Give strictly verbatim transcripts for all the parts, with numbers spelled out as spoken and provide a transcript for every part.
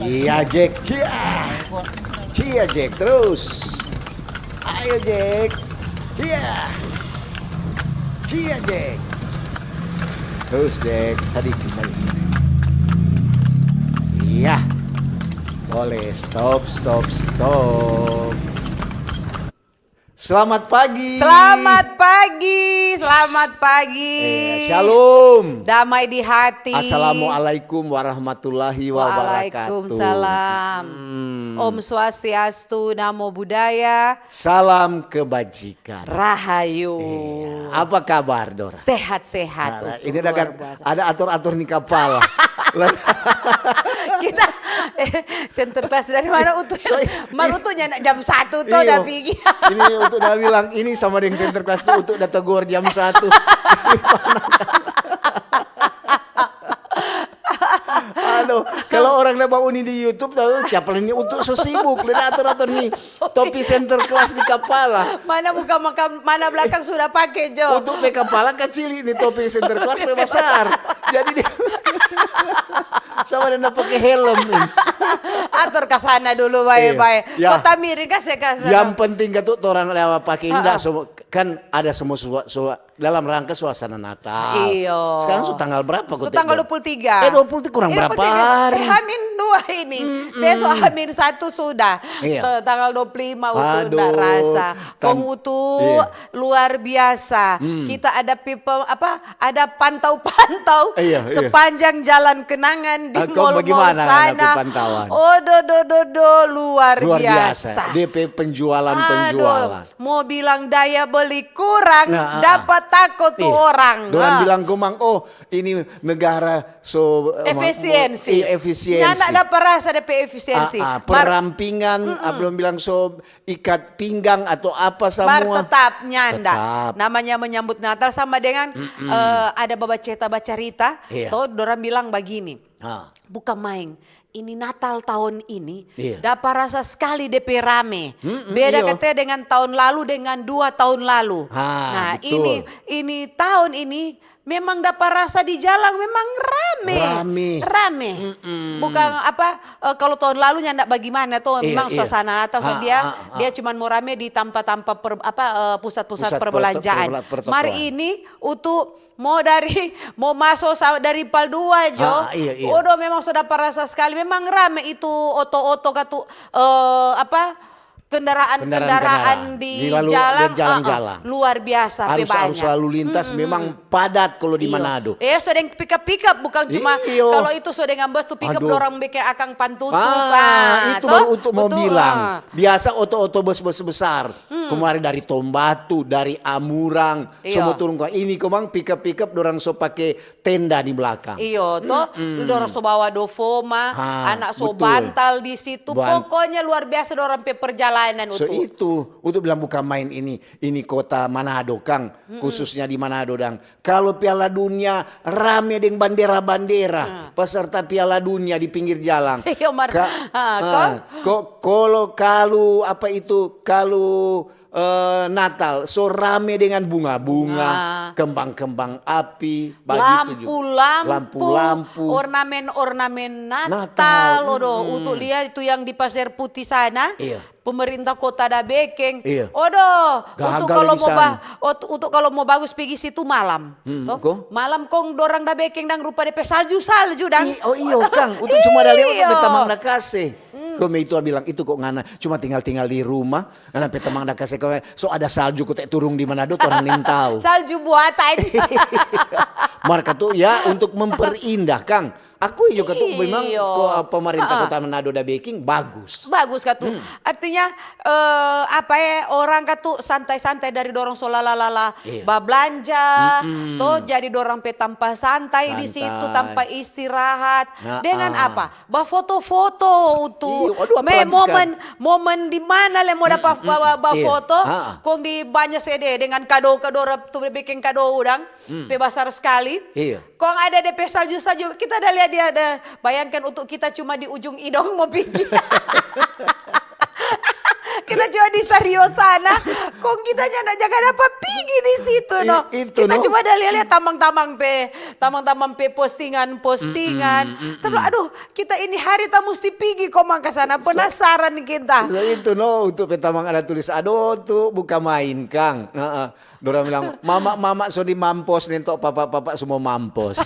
Iya, Jack. Cia. Cia, Jack. Terus. Ayo, Jack. Cia. Cia, Jack. Terus, Jack. Sadiki, sadiki. Iya. Boleh. Stop, stop, stop. Selamat pagi. Selamat pagi, selamat pagi. Eh, shalom. Damai di hati. Assalamualaikum warahmatullahi wabarakatuh. Waalaikumsalam. Hmm. Om Swastiastu, Namo Buddhaya. Salam kebajikan. Rahayu. Iya. Apa kabar, Dora? Sehat-sehat. Nah, ini ada, ada ator-ator ni kapala. Kita, eh, center class dari mana utuh? So, i-, mar utuh nyanda jam satu to, iyo, da pigi. Ini utuh da bilang, ini sama deng center class tu, utuh da tegor jam satu. Aduh, kalo orang da bauni di YouTube, tau, kiapa ni utuh so sibuk, le da ator-ator ni. Topi center class di kapala. Mana muka maka-, mana blakang sudah pake jo. Utuh pe kapala kacili ni, topi center class pe basar. Jadi dia sama deng pake helm ni. Ator ka sana dulu, bae-bae. Iya. So, tamiring kase ka sana. Yang penting katu torang lewat pake indah, so, kan ada semua sua-, sua-, dalam rangka suasana Natal. Iyo. Sekarang su tanggal berapa, ko? Su tanggal dua puluh tiga. Eh, dua puluh tiga kurang berapa hari? Eh, hamin dua ini. Mm-mm. Besok hamin satu sudah. Iya. Te-, tanggal dua puluh lima utuh nda rasa. Aduh, kan, kong utuh, iya, luar biasa. Hmm. Kita ada people, apa, ada pantau-pantau, iya, iya, sepanjang jalan kenangan di mall-mall sana. Ah, kong bagaimana, anak, pantauan? Oh, do, do, do, do, luar biasa. Luar biasa. Dia pe penjualan-penjualan. Aduh. Mo bilang daya beli kurang, nah, dapa tako tu orang. Iya. Dorang bilang komang, "Oh, ini negara so, eh, efisiensi." Iya, efisiensi. Nyanda dapa rasa depe efisiensi. Ah, ah, perampingan, ah, belum bilang so ikat pinggang atau apa samua. Mar tetap nyanda. Tetap. Namanya menyambut Natal sama dengan, eh, ada babaceta bacarita, iya, to, dorang bilang bagini. Ah. Bukan maeng. Ini Natal tahun ini, iya, dapa rasa skali depe rame. Mm-mm, beda, iyo, kate dengan tahun lalu, dengan dua tahun lalu. Ah, betul. Nah, ini, ini tahun ini memang dapa rasa di jalang memang rame. Rame. Rame. Mm-mm. Bukan apa, eh, kalau tahun lalu nyanda bagimana to, iya, memang, iya, suasana Natal, so, ah, dia, ah, ah, dia cuman mo rame di tampa-tampa per-, apa, eh, pusat-pusat perbelanjaan. Pusat per-, perbelanjaan. Mar ini utuh mo dari, mo maso sa-, dari pal dua jo. Ah, iya, iya. Odo, memang so dapa rasa skali. Memang rame itu oto-oto katu, eh, apa, kendaraan-kendaraan, kendaraan-kendaraan di jalang, di lalu-, jalang, di jalang-jalang. Ah, ah, luar biasa pe banya. Arus, arus lalu lintas memang padat kalau di Manado. Iyo. Eh, so deng pickup-pickup, bukan cuma, iyo, kalau itu so deng ambos tu pickup, aduh, dorang bikin akang pantutu, ah, itu baru utuh mo bilang. Ah. Biasa oto-oto bus-bus besar. Hmm. Kemari dari Tombatu, dari Amurang, iyo, so mo turun ka ini, komang pickup-pickup dorang so pake tenda di blakang. Iyo, to, dorang so bawa dofoma, ha, anak so bantal di situ. Pokoknya luar biasa dorang pe perjalanan, so utuh. Itu, utuh bilang bukan main ini, ini kota Manado, kang, khususnya di Manado, dang. Kalu Piala Dunia rame deng bandera-bandera, peserta Piala Dunia di pinggir jalang. Iyo, mar, ha, ko, ko, kalo, kalu, apa itu, kalu, eh, Natal, so rame dengan bunga-bunga, kembang-kembang api, bagitu juga. Lampu-lampu, ornamen-ornamen Natal, odo, utuh lia itu yang di Paser Putih sana. Iya. Pemerintah kota da bekeng. Iya. Odo, utuh kalo mo ba-, utuh kalo mo bagus pigi situ malam. Toh? Malam kong dorang da bekeng dang rupa depe salju-salju dang. Oh iyo, kang. Utuh cuma da lewat, utuh tamang da kase. Kong itu bilang, "Itu kok ngana cuma tinggal-tinggal di rumah, ngana pe tamang da kase kaweng, so ada salju kote turung di Manado, torang nintau." Salju buatan. Mar katu ya, untuk memperindah, kang. Akui jo katu memang ko, pemerintah kota Manado da beking bagus. Bagus katu. Artinya, eh, apa ya, orang katu santai-santai dari dorong so lala-lala bablanja, toh jadi dorang pe tampa santai di situ, tampa istirahat. Dengan apa? Bafoto-foto utuh. Iyo, aduh, apalagi momen, momen di mana le mo dapa ba-, ba-, bafoto, kong di banya sede dengan kado-kado, tu biking kado udang, pe basar skali. Iyo. Kong ada depe salju-salju, kita ada lia dia ada, bayangkan utuh kita cuma di ujung idong mo pigi. Kita cuma di Sario sana, kong kita nyanda jaga dapa pigi di situ, no. Itu, kita no. Cuma ada lia-lia tamang-tamang pe, tamang-tamang pe postingan-postingan. Mm, mm, mm. Tapi, aduh, kita ini hari ta musti pigi komang ka sana, penasaran kita. So, itu, no, untuk pe tamang ada tulis, aduh, tu buka main, kang. Heeh. Dorang bilang, "Mama-mama so di mampos, nento papa-papa semua mampos."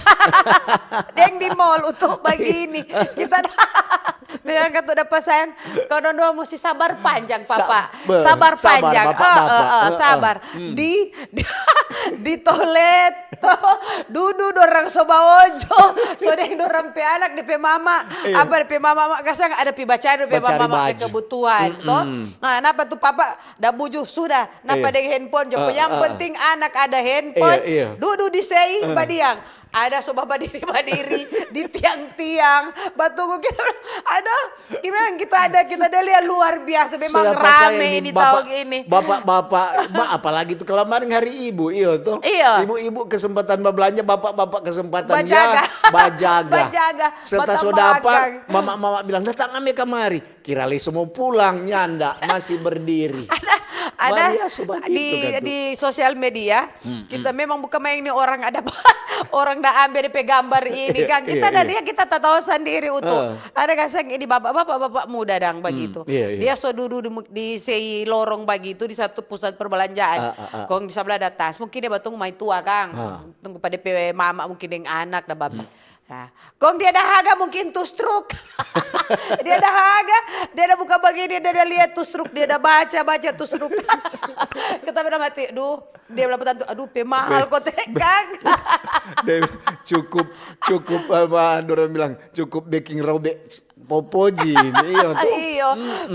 Deng di mall untuk bagini. Kita memang katu dapa sayang, kau dong dua musti sabar panjang, papa. Sabar panjang. Sabar. Di, di, di toilet, to, dudu dorang so baojo, so deng dorang pe anak, de pe mama, apa de pe mama, mama kasang ada pi baca de pe mama, mama pe kebutuhan, to. Nah, napa tu papa da buju sudah, napa deng handphone jo. Yang penting anak ada handphone, dudu di sei, badiang. Ada so babadiri-badiri di tiang-tiang, batunggu kita. Aduh, memang kita ada, kita ada lia luar biasa, memang rame ini tahun ini. Bapak-bapak, apalagi tu kemarin hari ibu, iyo to. Iyo. Ibu-ibu kesempatan babelanja, bapak-bapak kesempatan bajaga. Serta so dapa, mama-mama bilang, "Datang ame kamari." Kira lei so mo pulang, nyanda, masih berdiri. Ada, ada di sosial media, kita memang bukan main ni orang ada orang da ambe de pe gambar ini, kang. Kita ada lia, kita tatawa sandiri utu. Ada kasang ini bapak-bapak, bapak muda dang bagitu. Dia so dudu di, di sei lorong bagitu, di satu pusat perbelanjaan. Kong di sabla ada tas, mungkin dia batunggu mai tua, kang. Tunggu pa de pe mama mungkin deng anak da babi. Nah, kong dia da haga mungkin tu struk. Dia da haga, dia da buka bagini, dia da lia tu struk, dia da baca, baca tu struk. Kita pernah mati, duh, dia bilang tantu, aduh, pe mahal kote, kang. Dia cukup, cukup, apa, dorang bilang, cukup beking robek popoji ini, iyo to. Iyo,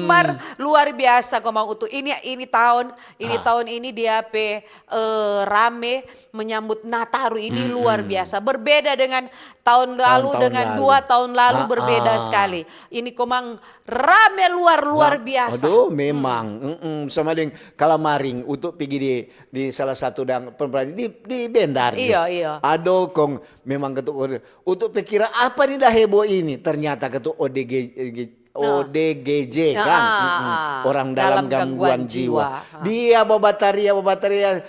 mar luar biasa komang utu. Ini, ini tahun, ini tahun ini dia pe, eh, rame menyambut Nataru ini luar biasa. Berbeda dengan tahun lalu, dengan dua tahun lalu berbeda sekali. Ini komang rame luar, luar biasa. Aduh, memang. Sama deng kalamaring, utu pigi di, di salah satu dang, di, di Bendar. Iyo, iyo. Aduh, kong memang ketu, utu pe kira apa ni da heboh ini? Ternyata ketu O D G, O D G J, kan? Orang dalam gangguan jiwa. Dia babataria, babataria,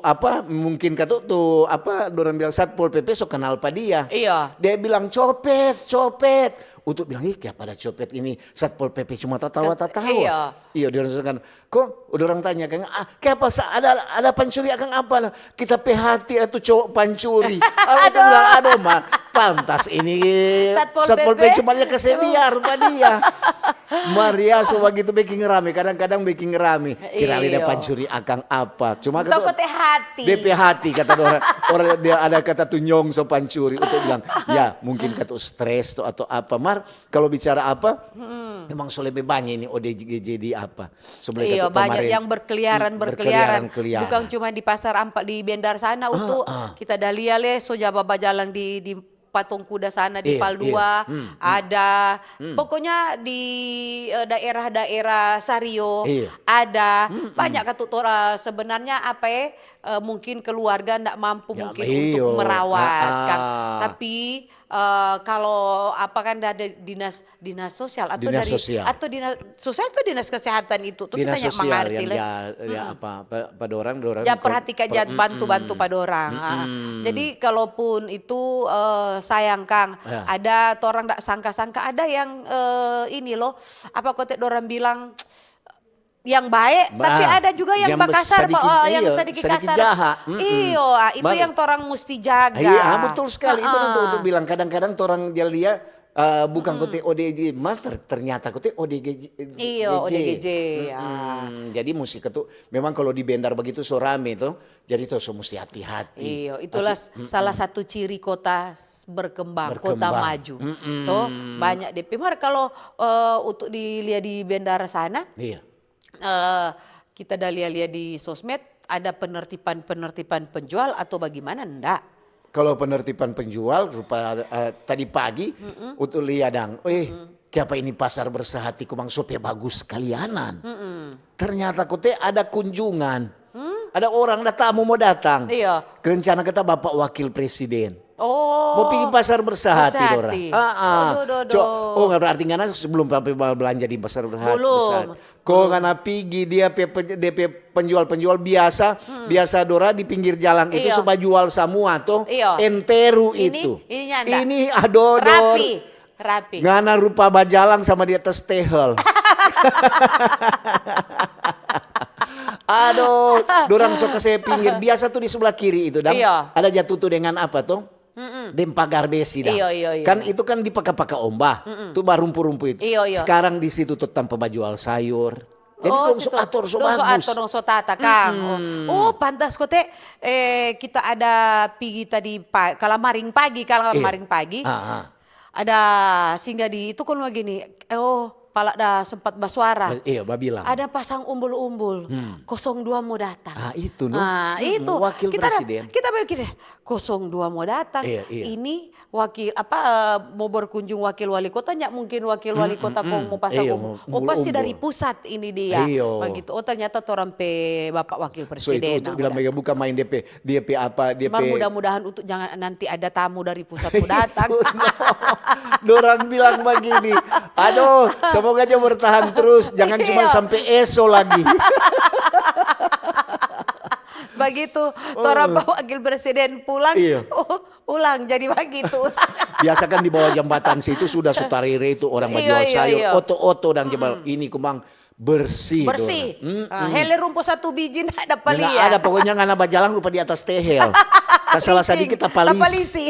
apa, mungkin katu tu, apa, dorang bilang Satpol P P so kenal pa dia. Iya. Dia bilang, "Copet, copet." Utu bilang, "Ih, kiapa ada copet ini? Satpol P P cuma tatawa-tatawa." Iya. Iya, dia langsung kan, kong dorang tanya, "Kang, ah, kiapa sa-, ada, ada pancuri akang apa lah? Kita pe hati ada tu cowok pancuri." Aduh, bilang, "Aduh, ma, pantas ini Satpol P P cuma dia kase biar pa dia." Maria so bagitu beking rame, kadang-kadang beking rame. Kira ada pancuri akang apa? Cuma kata, de pe hati, kata orang, orang dia ada kata tu nyong so pancuri, utu bilang, "Ya, mungkin katu stres to atau apa." Mar, kalau bicara apa, memang so lebe banya ini O D G J di apa. Iya, banyak yang berkeliaran, berkeliaran. Bukan cuma di pasar Ampa, di Bendar sana, utu kita da lia le, so ja bajalang di, di Patung Kuda sana, di Pal dua, ada. Pokoknya di, eh, daerah-daerah Sario, ada. Banyak katu tora, sebenarnya apa, eh, eh, mungkin keluarga ndak mampu mungkin untuk merawat, kan. Tapi, eh, kalau apa kan ada dinas, dinas sosial atau dinas dari sosial. Atau dinas sosial atau dinas kesehatan itu tuh kita nyak mangarti le. Dia, dia apa, pa, pa dorang, dorang ja perhatikan, ja bantu-bantu pa dorang. Jadi kalaupun itu, eh, sayang, kang, ada torang ndak sangka-sangka, ada yang, eh, ini loh, apa kote dorang bilang, yang bae, tapi ada juga yang bakasar, yang sedikit kasar. Iyo, ah, itu yang torang musti jaga. Iya, ah, betul sekali. Itu nanti untuk bilang, kadang-kadang torang dia lia, eh, bukan kote O D G, mar ter-, ternyata kote O D G J. Iyo, O D G J, ya. Jadi musti ketu, memang kalau di Bendar begitu so rame tuh, jadi tuh so musti hati-hati. Iyo, itulah salah satu ciri kota berkembang, kota maju. Toh, banyak de pe. Mar kalau, eh, untuk dilihat di Bendar sana, eh, kita da lia-lia di sosmed, ada penertiban-penertiban penjual atau bagaimana? Ndak. Kalau penertiban penjual, rupa, eh, tadi pagi, utu lia dang, eh, kiapa ini pasar Bersehati komang so pe bagus kalianan? Ternyata kote ada kunjungan. Ada orang da tamu mo datang. Iya. Rencana kata Bapak Wakil Presiden. Oh. Mo pigi pasar Bersehati, Dora. Bersehati. Ah, ah. Aduh, aduh, Co-, aduh. oh, nggak, berarti ngana sebelum sampai ba-, belanja di pasar Bersehati. Belum. Bersehati. Ko ngana pigi dia pe, pe, dia pe penjual-penjual biasa, biasa Dora di pinggir jalan itu Iyo. Suka jual samua to. Iyo. Enteru Ini, itu. ini nyanda. Ini adodor. Rapi, rapi. Ngana rupa bajalang sama di atas tehel. Aduh, dorang so kase pinggir. Biasa tuh di sebelah kiri itu, dang. Iya. Ada ja tutu dengan apa tuh? Deng pagar besi, dang. Iya, iya, iya. Kan itu kan dipaka-paka omba. Tuh barumpu-rumpu itu. Iya, iya. Sekarang di situ tuh tampa bajual sayur. Jadi Oh, dong so situ. ator, so Dong so bagus. ator, dong so tata, kang. Oh, oh, pantas kote, eh, kita ada pigi tadi pa-, kalamaring pagi, kalamaring pagi. Ah, ah. Ada singgah di itu, kon bagini, oh, pala da sempat basuara. Ba-, iya, babilang. Ada pasang umbul-umbul, kosong dua mo datang. Ah, itu, no. Ah, Mm-mm, itu. wakil Kita ada, presiden. Kita pikir, kosong dua mo datang. Iya, iya. Ini wakil apa, eh, mo berkunjung wakil wali kota, nyak mungkin wakil wali kota kong mo pasang Iya, umbul. mo Oh, pasti umbul-umbul. Dari pusat ini dia. Iyo. Begitu. Oh, ternyata torang pe bapak wakil So itu presiden. untuk Nah, bilang udah. Mega buka main D P, D P apa, D P. Mar mudah-mudahan untuk jangan nanti ada tamu dari pusat mo datang. Dorang bilang bagini, aduh, semoga aja bertahan terus, jangan cuma Iya. Sampai eso lagi. Begitu, torang bawa wakil presiden pulang, Iya. oh, ulang jadi begitu. Biasa kan di bawah jembatan situ sudah sutarere itu orang Iya, bajual iya, sayur, iya. Oto-oto dang jebal. Ini kumang bersih. Bersih. Dora. Mm-mm. Ah, hele rumpu satu biji ndak ada Nggak pali ada, pokoknya ngana bajalang rupa di atas tehel. Salah Licin. Sedikit tapalis. Tapalisi.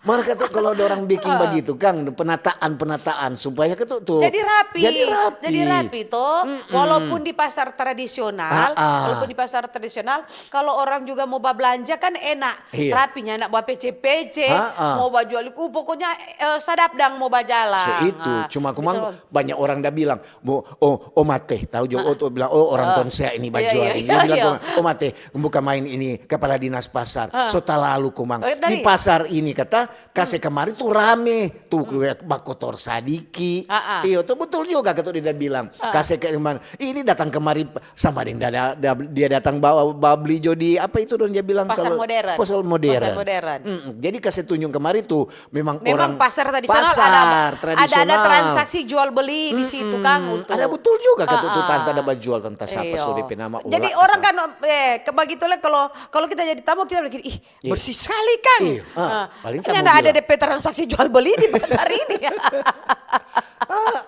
Mereka tuh kalau orang bikin begitu, Kang, penataan-penataan supaya ke tuh, tuh Jadi rapi. Jadi rapi. Jadi rapi toh. Walaupun di pasar tradisional, Ah, ah. Walaupun di pasar tradisional, kalau orang juga mau babelanja kan enak. Iya. Rapinya nak ba pece-pece, Ah, ah. Mau bajual iku, pokoknya, eh, sadap dang mau bajalang. So itu, Ah, cuma kumang betul. Banyak orang da bilang, "Mo, oh, oh mate," tahu jo, oh, tuh bilang, "Oh, orang tonsea ini Iya, bajual iya, ini." iya, Dia bilang, iya. "Oh, oh mate, buka main ini, kepala dinas pasar." So talalu kumang. Eh, Di dari- pasar ini kata, kase kamari tuh rame, tuh bakotor sadiki. Ah, ah. Iyo, tuh betul juga kata dia da bilang. Kase kamari, ini datang kemari sama deng da, da, dia datang bawa, bawa beli jo di apa itu dong dia bilang Pasar modern. Pasar modern. Pasar modern. Mm-mm. Jadi kase tunjung kemari tuh memang Memang orang pasar tradisional pasar ada, ada, ada tradisional. Transaksi jual beli di situ, Kang, untuk Ada betul juga kata tuh Ah, tanta ah. da bajual tanta siapa Iyo. so depe nama Jadi ulah, orang misalnya. Kan, eh, ke-, begitulah kalau, kalau kita jadi tamu kita bilang, "Ih, Iya. Bersih sekali, Kang." Iya. Ah, Ah, paling ini tamu ada, ada bilang. D P transaksi jual beli di pasar ini.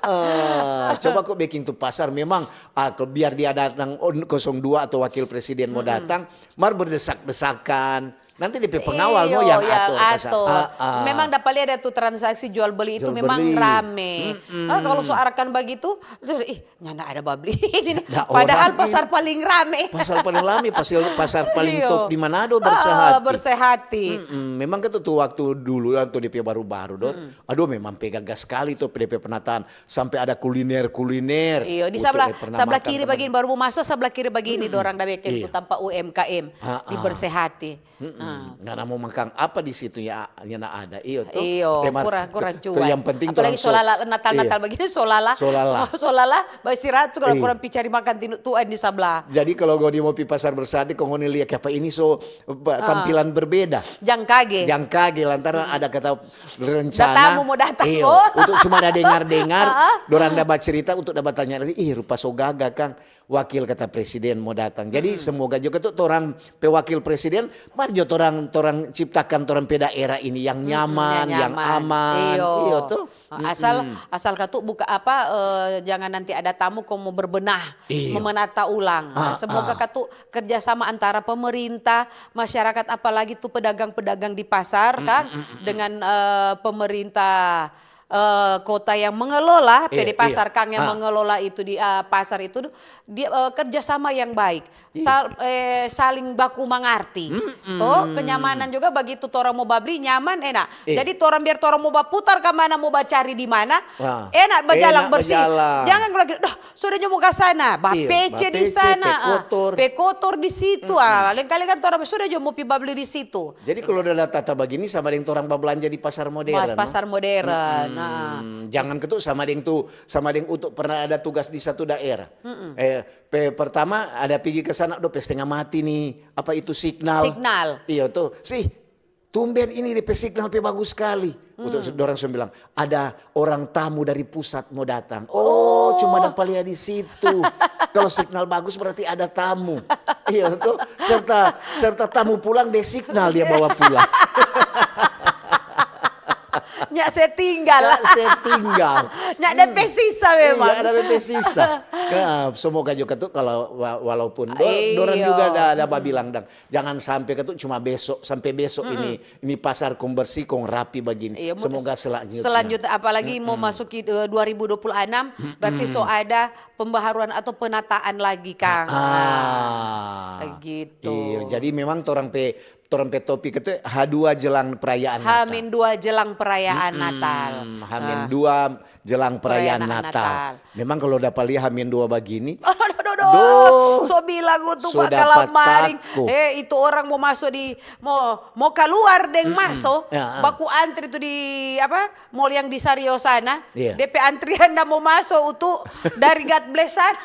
Ah, coba kok bikin tuh pasar memang ah, ke-, biar dia datang on-, kosong dua atau wakil presiden mau datang, mar berdesak-desakan. Nanti depe pengawal no Iyo, yang yang atur, kasar. atur. Ah, ah. Memang dapa lia ada tuh transaksi jual beli itu Jual memang beli. Rame. Ah, kalau so arakan begitu, terus, ih, nyanda ada babli ini. Nda Padahal orang pasar paling rame. Pasar paling rame, pasar, pasar paling Iyo. top di Manado, Ah, Bersehati. Bersehati. Mm-mm. Memang kan tuh waktu dulu kan tuh depe baru-baru dong. Aduh, memang pe gaga sekali tuh depe penataan. Sampai ada kuliner-kuliner. Iyo, di Untuk sebelah, pernah sebelah makan kiri teman. Bagian baru mo maso, sebelah kiri bagian ini dorang da bikin Iya. tu tampa U M K M Ah, di ah. Bersehati. Mm-mm. Ngana mau makan apa di situ ya, nyanda ada. Iyo tuh. Iyo, Temar-, kurang, kurang ke-, cuan. Yang penting Apalagi dorang so-, solala, Natal, iya. Natal begini solala. Solala. Semua solala, baistirahat, suka Iya. kurang pi cari makan tinu tuan di sebelah. Jadi kalau ngoni mau pi pasar Bersehati, kong ngoni lia kapa ini so ba-, Ah. tampilan berbeda. Jang kage. Jang kage lantaran ada kata rencana. Datamu mau datang, Iyo, oh. Untuk cuma ada dengar-dengar, Ah. dorang da bacerita untuk da batanya, "Ih, rupa so gaga, Kang. Wakil kata presiden mau datang." Jadi semoga juga tuh orang pe wakil presiden, mar jo torang, torang ciptakan torang pe daerah ini yang nyaman, Yang yang nyaman. Aman. Iyo. Iyo tuh. Asal, asal katu buka apa, eh, jangan nanti ada tamu kong mau berbenah, Iyo. Memenata ulang. Nah, Ah, semoga ah. katu kerjasama antara pemerintah, masyarakat, apalagi tuh pedagang-pedagang di pasar, Kang, dengan, eh, pemerintah, eh, kota yang mengelola, Iya, P D Pasar, iya. Kang, yang Ah. mengelola itu di, eh, pasar itu, dia, eh, kerjasama yang baik. Sal-, eh, saling baku mangarti. Toh, kenyamanan juga begitu torang mo babli, nyaman, enak. Iya. Jadi torang biar torang mo baputar ka mana, mo bacari di mana, Wah, enak bajalang enak bersih. bajalang. Jangan kalau gitu, "Dah, sudah jo mo ka sana, Iya, bapece di bapece, sana, pe ah, kotor. Pe kotor di situ." Ah, lain kali kan torang sudah jo mo pi babli di situ. Jadi kalau udah tata begini sama dengan orang babelanja di pasar modern. Pas pasar modern. Nah, hmm, jangan ketu sama deng tu, sama deng Utu pernah ada tugas di satu daerah. Eh, pe, pertama ada pigi ke sana, do pe stenga mati ni, apa itu signal? Signal. Iyo tu, sih tumben ini de pe signal pe bagus skali. Utu dorang so bilang, ada orang tamu dari pusat mo datang. Oh, cuma dapa lia di situ. Kalau signal bagus berarti ada tamu. Iyo tu, serta serta tamu pulang de signal dia bawa pulang. Nya se tinggal. Nya se tinggal. Nya de pe sisa memang. Iya, ada de pe sisa. Nah, semoga juga tu kalau wa- walaupun do- dorang juga ada ada babilang dang, jangan sampai ketu cuma besok sampai besok ini ini pasar kong bersih kong rapi begini. Iya, semoga selanjutnya. Selanjutnya apalagi mau masuk ke eh, dua ribu dua puluh enam berarti so ada pembaharuan atau penataan lagi, Kang. Ah, gitu. Iya, jadi memang torang pe torang pe topik itu H dua jelang perayaan Natal. Hamin dua jelang perayaan Natal. Hmm, Hamin dua jelang perayaan Natal. Memang kalau dapa lia Hamin dua bagini, aduh, so bilang untuk so kalau maring, eh itu orang mau masuk di mau mau keluar deng maso, baku antri tu di apa mall yang di Sario sana, iya. Depe antrian na mo maso utu dari God bless sana,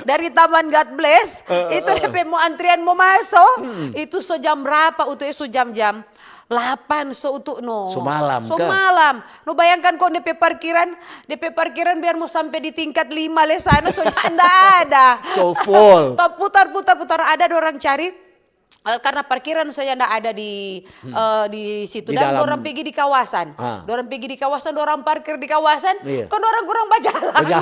dari taman God bless, uh, itu uh, depe mo antrian mo maso, hmm. Itu so jam berapa utu, eh, so jam-jam lapan so utu no. So malam. So malam. No bayangkan kong depe parkiran, depe parkiran biar mo sampe di tingkat lima le sana so nda ada. So full. Putar putar putar ada dorang cari. Eh, karena parkiran saja ndak ada di hmm. uh, di situ di dan dalam... dorang pergi di kawasan. Ah. Dorang pergi di kawasan, dorang parkir di kawasan, iya. Kan dorang kurang bajalan. Baja...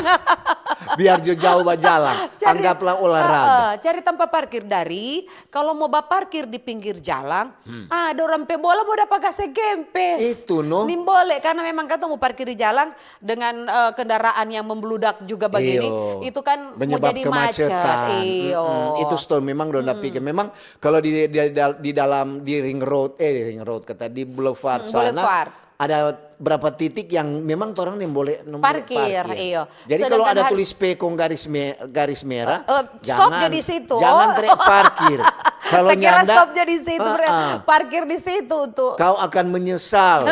Biar jo jauh bajalan. Cari, anggaplah olahraga. Uh, uh, cari tempat parkir dari kalau mau ba parkir di pinggir jalan, hmm. Ah, dorang pe bola mau dapa kase kempes. Itu no. Nimbole karena memang katong mau parkir di jalan dengan uh, kendaraan yang membludak juga begini, itu kan menjadi macet. Iyo. Mm-mm. Itu stone memang dorang hmm. Pikir memang Kalau di, di, di dalam di ring road, eh di ring road kata di boulevard hmm, sana boulevard. Ada berapa titik yang memang orang yang boleh parkir, parkir. Iyo. Jadi kalau ada hari... tulis P kong garis me, garis merah, uh, uh, stop jangan, jadi situ. Jangan trek parkir. Kalau nyanda stop jadi situ, uh, uh. Parkir di situ tuh. Kau akan menyesal.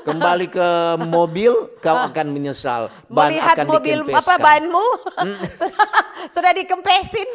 Kembali ke mobil, kau uh. Akan menyesal. Ban melihat akan mobil apa banmu hmm. Sudah sudah dikempesin.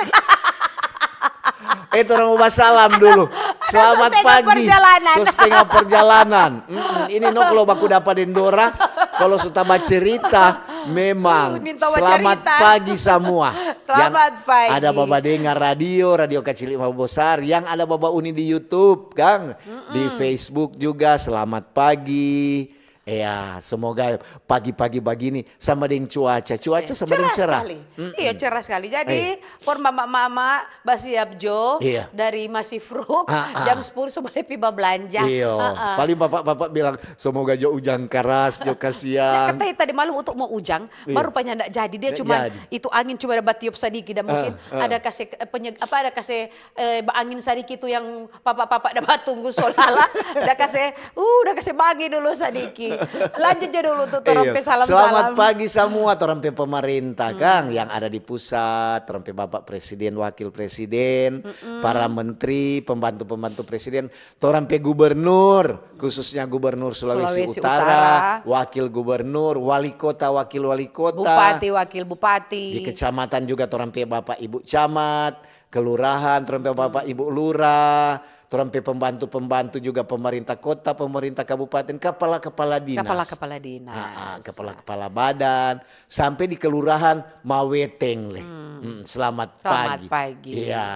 Eh, torang mo basalam dulu. Selamat pagi. So setengah perjalanan. Mm-mm. Ini no kalau baku dapa deng dorang, kalau so taba cerita, memang selamat pagi samua. Selamat pagi. Ada baba dengar radio, radio kacili mau besar, yang ada baba uni di YouTube, kang, di Facebook juga. Selamat pagi. Iya, semoga pagi-pagi bagini sama deng cuaca. Cuaca sama deng cerah. Cerah skali. Mm-mm. Iyo, cerah skali. Jadi, for mama-mama basiap jo dari masih fruk, jam sepuluh so bale pi bablanja. Iyo. Paling bapak-bapak bilang, semoga jo ujang karas, jo kasiang. Nah, kata tadi malam untuk mau ujang, baru pa nyanda jadi. Dia cuman itu angin cuma ada batiup sadiki dan mungkin ada kase, eh, penyeg-, apa, ada kase eh, baangin sadiki tu yang papa-papa da batunggu so lala, da kase, uh, da kase bagi dulu sadiki. Lanjut jo dulu tu torang pe salam-salam. Selamat pagi samua, torang pe pemerintah, kang, yang ada di pusat, torang pe bapak presiden, wakil presiden, para menteri, pembantu-pembantu presiden, torang pe gubernur, khususnya gubernur Sulawesi Utara, wakil gubernur, wali kota, wakil wali kota, bupati, wakil bupati. Di kecamatan juga torang pe bapak ibu camat, kelurahan, torang pe bapak ibu lurah, torang pe pembantu-pembantu juga pemerintah kota, pemerintah kabupaten, kepala-kepala dinas. Kepala-kepala dinas. Ah, ah, kepala-kepala badan, sampai di kelurahan Maweteng le. Hmm, selamat pagi. Selamat pagi. Iya,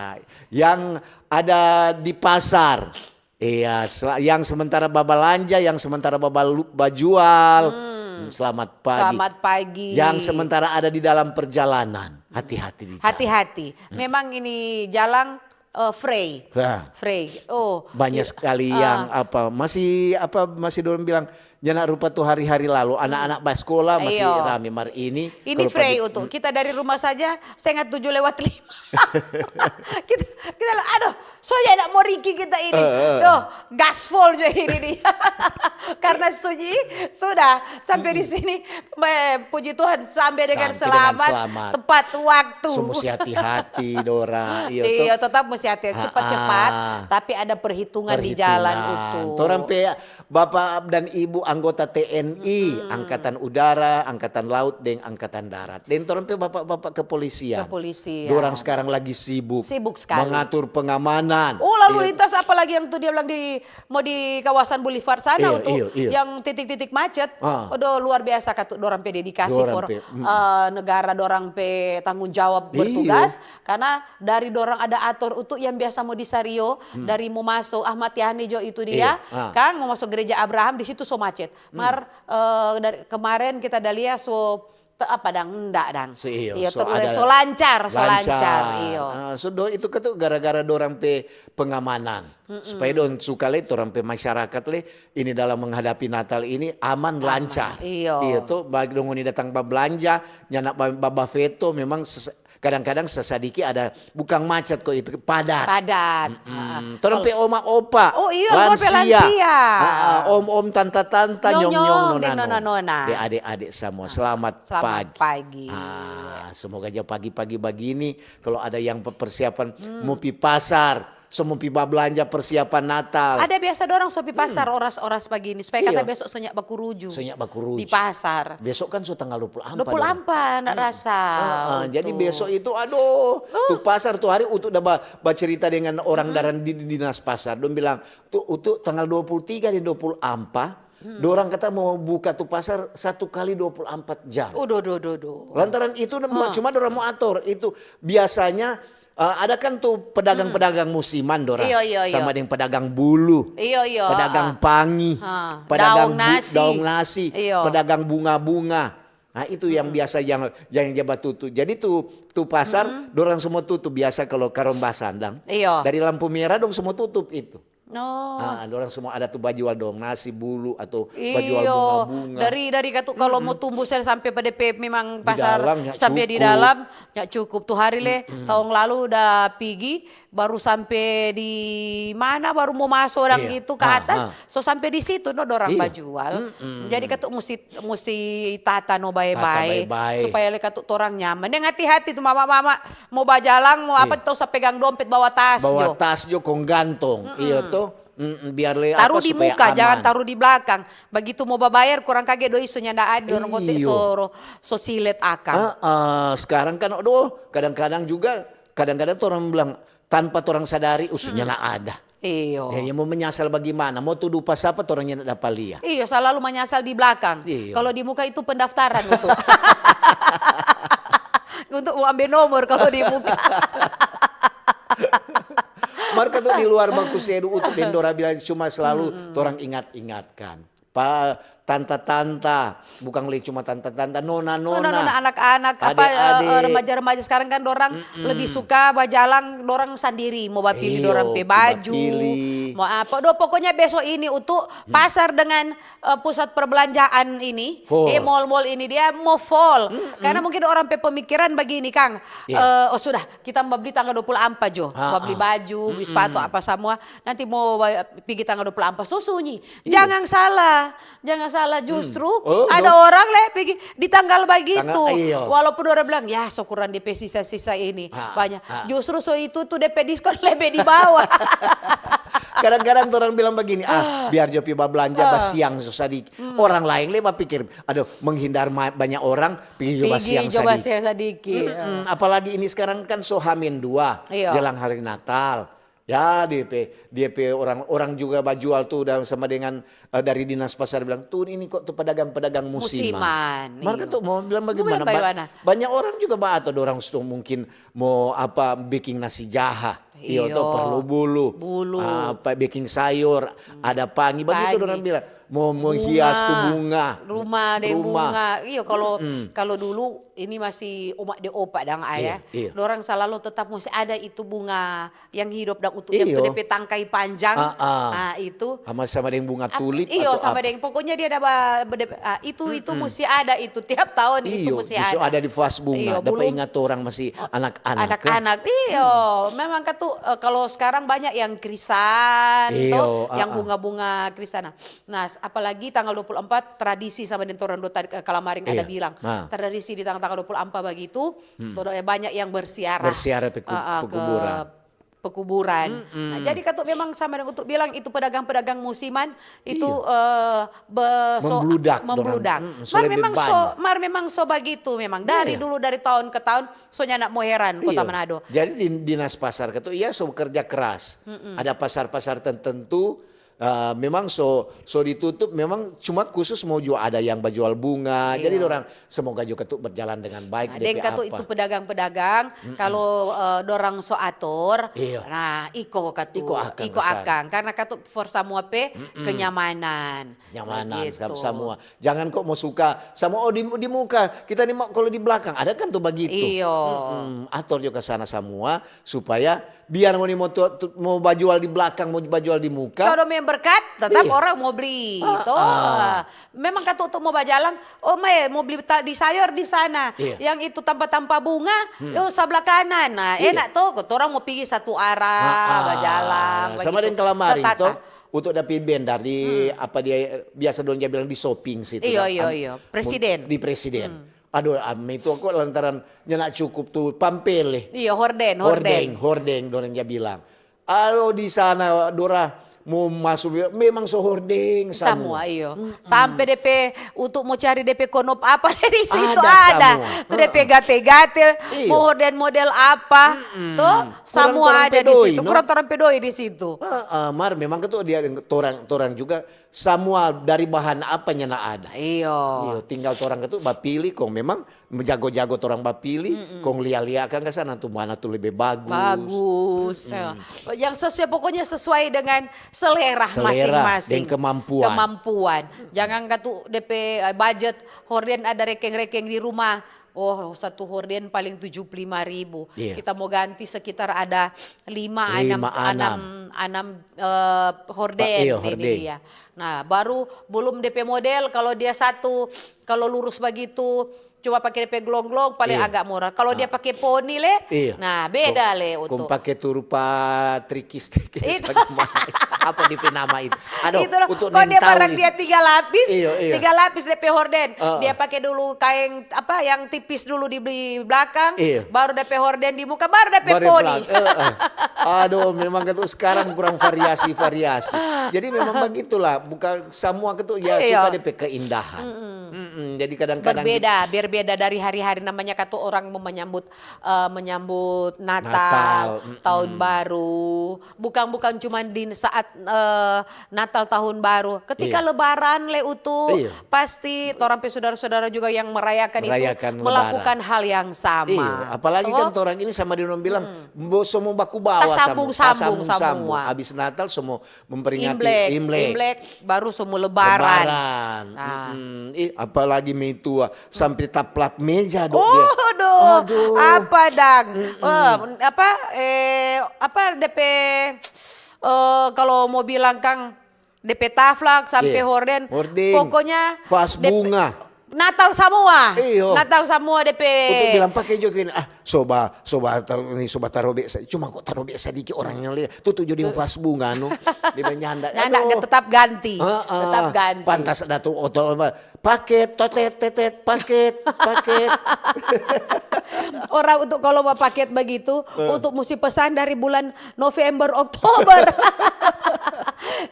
yang ada di pasar. Iya, sel- yang sementara babalanja, yang sementara babalu- bajual. Hmm, selamat pagi. Selamat pagi. Yang sementara ada di dalam perjalanan, hati-hati di jalan. Hati-hati. Hmm. Memang ini jalan eh, frei. Nah, frei. Oh, banyak sekali yang apa masih apa masih dorang bilang nyana rupa tu hari-hari lalu anak-anak baskola masih rame mar ini. Ini frei utu. Kita dari rumah saja setengah tujuh lewat lima. Kita kita aduh So, ya, nak mo Riki kita ini. Eh, eh. Doh, gaspol jo ini nih. Karena sunyi, sudah sampai di sini. Me-, puji Tuhan, sampai dengan selamat, tepat waktu. So, musti hati-hati, Dora. Iyo, tetap musti hati, cepat-cepat. Tapi ada perhitungan di jalan itu. Torang pe Bapa dan Ibu anggota T N I, Angkatan Udara, Angkatan Laut, deng Angkatan Darat. Deng torang pe bapak-bapak kepolisian. Kepolisian. Dorang sekarang lagi sibuk. Sibuk sekali. Mengatur pengamanan. Oh, lalu lintas apa lagi yang tuh dia bilang di, mau di kawasan Boulevard sana untuk yang titik-titik macet. Aduh, luar biasa katu dorang pe dedikasi for, eh, negara, dorang pe tanggung jawab bertugas. Karena dari dorang ada ator untuk yang biasa mo di Sario, dari mo maso Ahmad Yani jo itu dia, kang mo maso Gereja Abraham, di situ so macet. Mar, eh, dari kemaren kita da lia so te-, apa dang, nda dang. Iyo, so lancar, so lancar, iyo. Ah, so do-, itu kan tu gara-gara dorang pe pengamanan. Supaya dong suka le, torang pe masyarakat le, ini dalam menghadapi Natal ini aman, lancar. Iyo. Iyo, to, baik dong ngoni datang bablanja, nyanda ba-, ba-, bafeto, memang ses-, kadang-kadang sesadiki ada, bukang macet ko itu, padat. Padat. Torang pe oma opa, oh, iyo, lansia. Ah, om-om, tanta-tanta, nyong-nyong, nona-nona. Deng nona-nona. Deng ade-ade samua, selamat pagi. Ah, semoga ja pagi-pagi bagini, kalo ada yang pe-, persiapan mo pi pasar, so mo pi bablanja persiapan Natal. Ada biasa dorang so pi pasar oras-oras bagini, supaya kata besok so nyak bakuruju. So nyak bakuruju. Di pasar. Besok kan so tanggal dua puluh ampa. Dua puluh ampa, ndak rasa. Jadi besok itu, aduh, tu pasar tu hari utu da ba-, bacerita dengan orang daran di, di dinas pasar. Dong bilang, tu utu tanggal dua puluh tiga deng dua puluh ampa, dorang kata mo buka tu pasar satu kali dua puluh ampat jam. Oh, do, do, do, do. Lantaran itu cuma dorang mo ator. Itu biasanya Eh, ada kan tu pedagang-pedagang musiman, Dora. Iyo, iyo, iyo. Sama deng pedagang bulu, iyo, iyo, pedagang pangi, pedagang daong nasi, pedagang bunga-bunga. Nah, itu yang biasa yang, yang ja batutu. Jadi tu, tu pasar, dorang semua tutup. Biasa kalau karombasan dang. Iyo. Dari lampu merah dong semua tutup itu. Oh. Ah, dorang semua ada tu bajual dong nasi bulu atau bajual bunga-bunga. Dari, dari katu kalau mo tumbu sampe pa depe memang pasar sampe di dalam, nyak cukup. Tu hari le, tahun lalu da pigi, baru sampe di mana, baru mo maso orang itu ke atas, so sampe di situ no dorang bajual. Jadi katu musti musti tata no bae-bae, supaya le katu torang nyaman. Deng hati-hati tu mama-mama mo bajalang, mo apa, tau sa pegang dompet, bawa tas jo. Bawa tas jo kong gantong, iyo to. Biar le taru di muka, jangan taru di blakang. Bagitu mo babayar, kurang kage doi so nyanda ada, dorang kote so, so silet akang. Heeh, sekarang kan, aduh, kadang-kadang juga, kadang-kadang torang bilang, tanpa torang sadari, usunya na ada. Iyo. Ya, ya, mo menyasal bagimana? Mo tudu pa sapa, torang nyanda dapa lia. Iyo, salalu manyasal di blakang. Iyo. Kalo di muka itu pendaftaran itu. Untuk mo ambe nomor kalo di muka. Mar katu di luar baku sedu utu deng dora bilang cuma slalu torang ingat-ingatkan. Pa tanta-tanta, bukang lei cuma tanta-tanta, nona-nona, anak-anak, apa, eh, remaja-remaja sekarang kan dorang lebih suka bajalang dorang sandiri, mo bapili dorang pe baju, mo apa. Doh, pokoknya beso ini utu pasar dengan, eh, pusat perbelanjaan ini, eh, mall-mall ini dia mo full. Karena mungkin orang pe pemikiran bagini, kang, eh, oh sudah, kita mo bli tanggal dua puluh ampa jo, mo bli baju, bli spatu, apa samua. Nanti mo ba-, pigi tanggal dua puluh ampa so sunyi. Jangan salah, jangan salah, justru ada orang le pigi di tanggal bagitu. Walaupun orang bilang, "Ya, syukuran depe sisa-sisa ini banyak." Justru so itu tu depe diskon lebe di bawah. Kadang-kadang tu orang bilang bagini, "Ah, biar jo pi bablanja basiang so sadiki." Orang laeng le bapikir, "Aduh, menghindar ma-, banyak orang, pigi jo basiang sadiki." Apalagi ini sekarang kan so hamin dua, jelang hari Natal. Ya, dia pe, dia pe orang, orang juga bajual tu dan sama dengan, eh, dari dinas pasar bilang, "Tuh, ini kok tuh pedagang-pedagang musiman." Musiman, mar katu mo bilang bagimana? Banyak orang juga ba atau dorang sto mungkin mo apa, biking nasi jaha. Iyo, to perlu bulu. Bulu. Apa, biking sayur, ada pangi. Bagitu dorang bilang, mo, mo hias tu bunga. Rumah deng bunga. Iyo, kalo, kalo dulu ini masih uma de opa dang, ayah. Dorang salalu tetap musti ada itu bunga yang hidup dang utu, yang tu depe tangkai panjang. Ah, itu. Sama, sama deng bunga tulip. Iyo, sama deng. Pokoknya dia ada ba-, bede-, ah, itu, itu musti ada itu. Tiap tahun itu musti ada. Ada di vas bunga. Dapa ingat orang masih anak-anak. Anak-anak, iyo. Memang katu Eh, kalau sekarang banyak yang krisan, Iyo, to, yang ah, ah. bunga-bunga krisan. Nah, nah, s- apalagi tanggal dua puluh empat tradisi sama deng torang dua tadi, eh, kalamaring ada Iya. bilang. Nah. Tradisi di tang-, tanggal dua puluh empat bagitu, to, eh, banyak yang bersiarah, Bersiarah peku- eh, eh, ke pekuburan. pekuburan. Nah, jadi katu memang sama deng untuk bilang itu pedagang-pedagang musiman itu, Iya. eh, be-, so, Membludak dorang. membludak. Mm-mm, so Mar lebih memang so, banyak. mar memang so bagitu memang dari Iya. dulu, dari tahun ke tahun, so nyanda mo heran Kota Iyo. Manado. Jadi di dinas pasar katu iya so kerja keras. Ada pasar-pasar tertentu, eh, memang so so ditutup, memang cuma khusus mo jua ada yang bajual bunga. Jadi Iyo. Orang semoga juga tu berjalan dengan baik. Nah, deng D P katu apa. Itu pedagang-pedagang, kalau, eh, dorang so ator, Iyo. nah, iko katu, Iko akang iko ke sana. Akang. Karena katu for samua pe kenyamanan. Nyamanan Begitu. Samua. Jangan kok mau suka sama, oh, di, di muka. Kita ni mau kalau di belakang ada kan tuh begitu. Iyo. Mm-mm. Ator juga sana semua supaya biar mau ni mau tu, tu- mau bajual di belakang, mau bajual di muka. Kalau memang berkat, tetap Iya. Orang mau beli. Ah, Toh, ah. Memang katu untuk mau bajalang, oh, mai mau beli ta- di sayur di sana. Iya. Yang itu tampa-tampa bunga, oh, sebelah kanan. Nah, Iya. Enak tuh, kata orang mau pergi satu arah, Ah, ah. bajalang. Sama Begitu. Dengan kalamaring Tertata. Tuh, untuk dapet bendar di apa dia biasa dong dia bilang di shopping situ. Iyo, Kan? iyo, iyo. Presiden. Di presiden. Aduh, ami itu kok lantaran nyana cukup tuh pampele. Iyo, horden, Hordeng, horden. Hordeng, dorang dia bilang. Aduh, di sana dora mau masuk memang so hordeng Samua, semua. Iyo. Sampai depe untuk mau cari depe konop apa di situ Ada ada. samua. Tuh depe gate-gate, Iyo. Mau horden model apa, tuh Kurang samua torang ada pe di doi, situ. No? Kurang torang pe doi di situ. Ah, ah, mar memang itu dia torang torang juga semua dari bahan apanya na ada. Iyo. Iyo, tinggal torang itu bapilih kong memang jago-jago torang bapilih, kong lia-lia kan ke sana tuh mana tuh lebih bagus. Bagus. Ya. Yang sesuai, pokoknya sesuai dengan selera, Selera masing-masing. Dan kemampuan. Kemampuan. Jangan katu depe eh, budget horden ada rekeng-rekeng di rumah. Oh, satu horden paling tujuh puluh lima ribu. Iya. Kita mau ganti sekitar ada lima, Lima, enam, enam, enam eh, horden Iyo, ini horden. Dia. Nah, baru belum depe model kalau dia satu, kalau lurus begitu, cuma pakai depe glong-glong paling Iya. Agak murah. Kalau dia pakai poni le, Iya. Nah beda le Kong untuk. Pakai tuh rupa trikis-trikis Itu. Bagaimana? Apa dia pe nama itu? Aduh, Itu loh, untuk kalau dia nentau barang itu. Dia tiga lapis, Iyo, iyo. Tiga lapis depe horden, Heeh. Dia pakai dulu kain apa yang tipis dulu di, di belakang, Iyo. Baru depe horden di muka, baru depe Bare poni. Pelan. Eh, eh. Aduh, memang itu sekarang kurang variasi-variasi. Jadi memang begitulah, bukan semua itu ya Iya. Suka depe keindahan. Mm-mm. Jadi kadang-kadang Berbeda, berbeda dari hari-hari namanya katu orang mau menyambut eh, menyambut Natal, Natal, mm-mm. Tahun baru, bukan bukan cuma di saat eh, Natal tahun baru, ketika Iya. Lebaran le utuh, Iya. Pasti orang pe saudara-saudara juga yang merayakan, Merayakan itu Lebaran. Melakukan hal yang sama. Iya, apalagi kan orang ini sama dia bilang, bo semua baku bawa Tasambung-sambung tasambung-sambung. Semua. Habis Natal semua memperingati Imlek, Imlek. Imlek, baru semua Lebaran. Lebaran. Nah. Mm-mm. Ih, apalagi meitua sampai taplat meja dok Oh, dia. aduh. Apa dang? Eh, apa eh apa depe eh kalau mau bilang kang depe taflak sampai Iya. Horden. Horden. Pokoknya Vas depe- bunga. Natal semua. Iyo. Natal semua depe. Untuk bilang pakai juga ini, ah, soba, soba taruh ini, soba taruh biasa. Cuma kok taruh biasa dikit orang yang lihat. Tuh tuh jadi vas bunga no. Dia menyanda. Nyanda tetap ganti. Tetap ganti. Pantas ada tuh oto apa? Paket, totet, tetet, paket, paket. Orang untuk kalau mau paket begitu, untuk musti pesan dari bulan November, Oktober.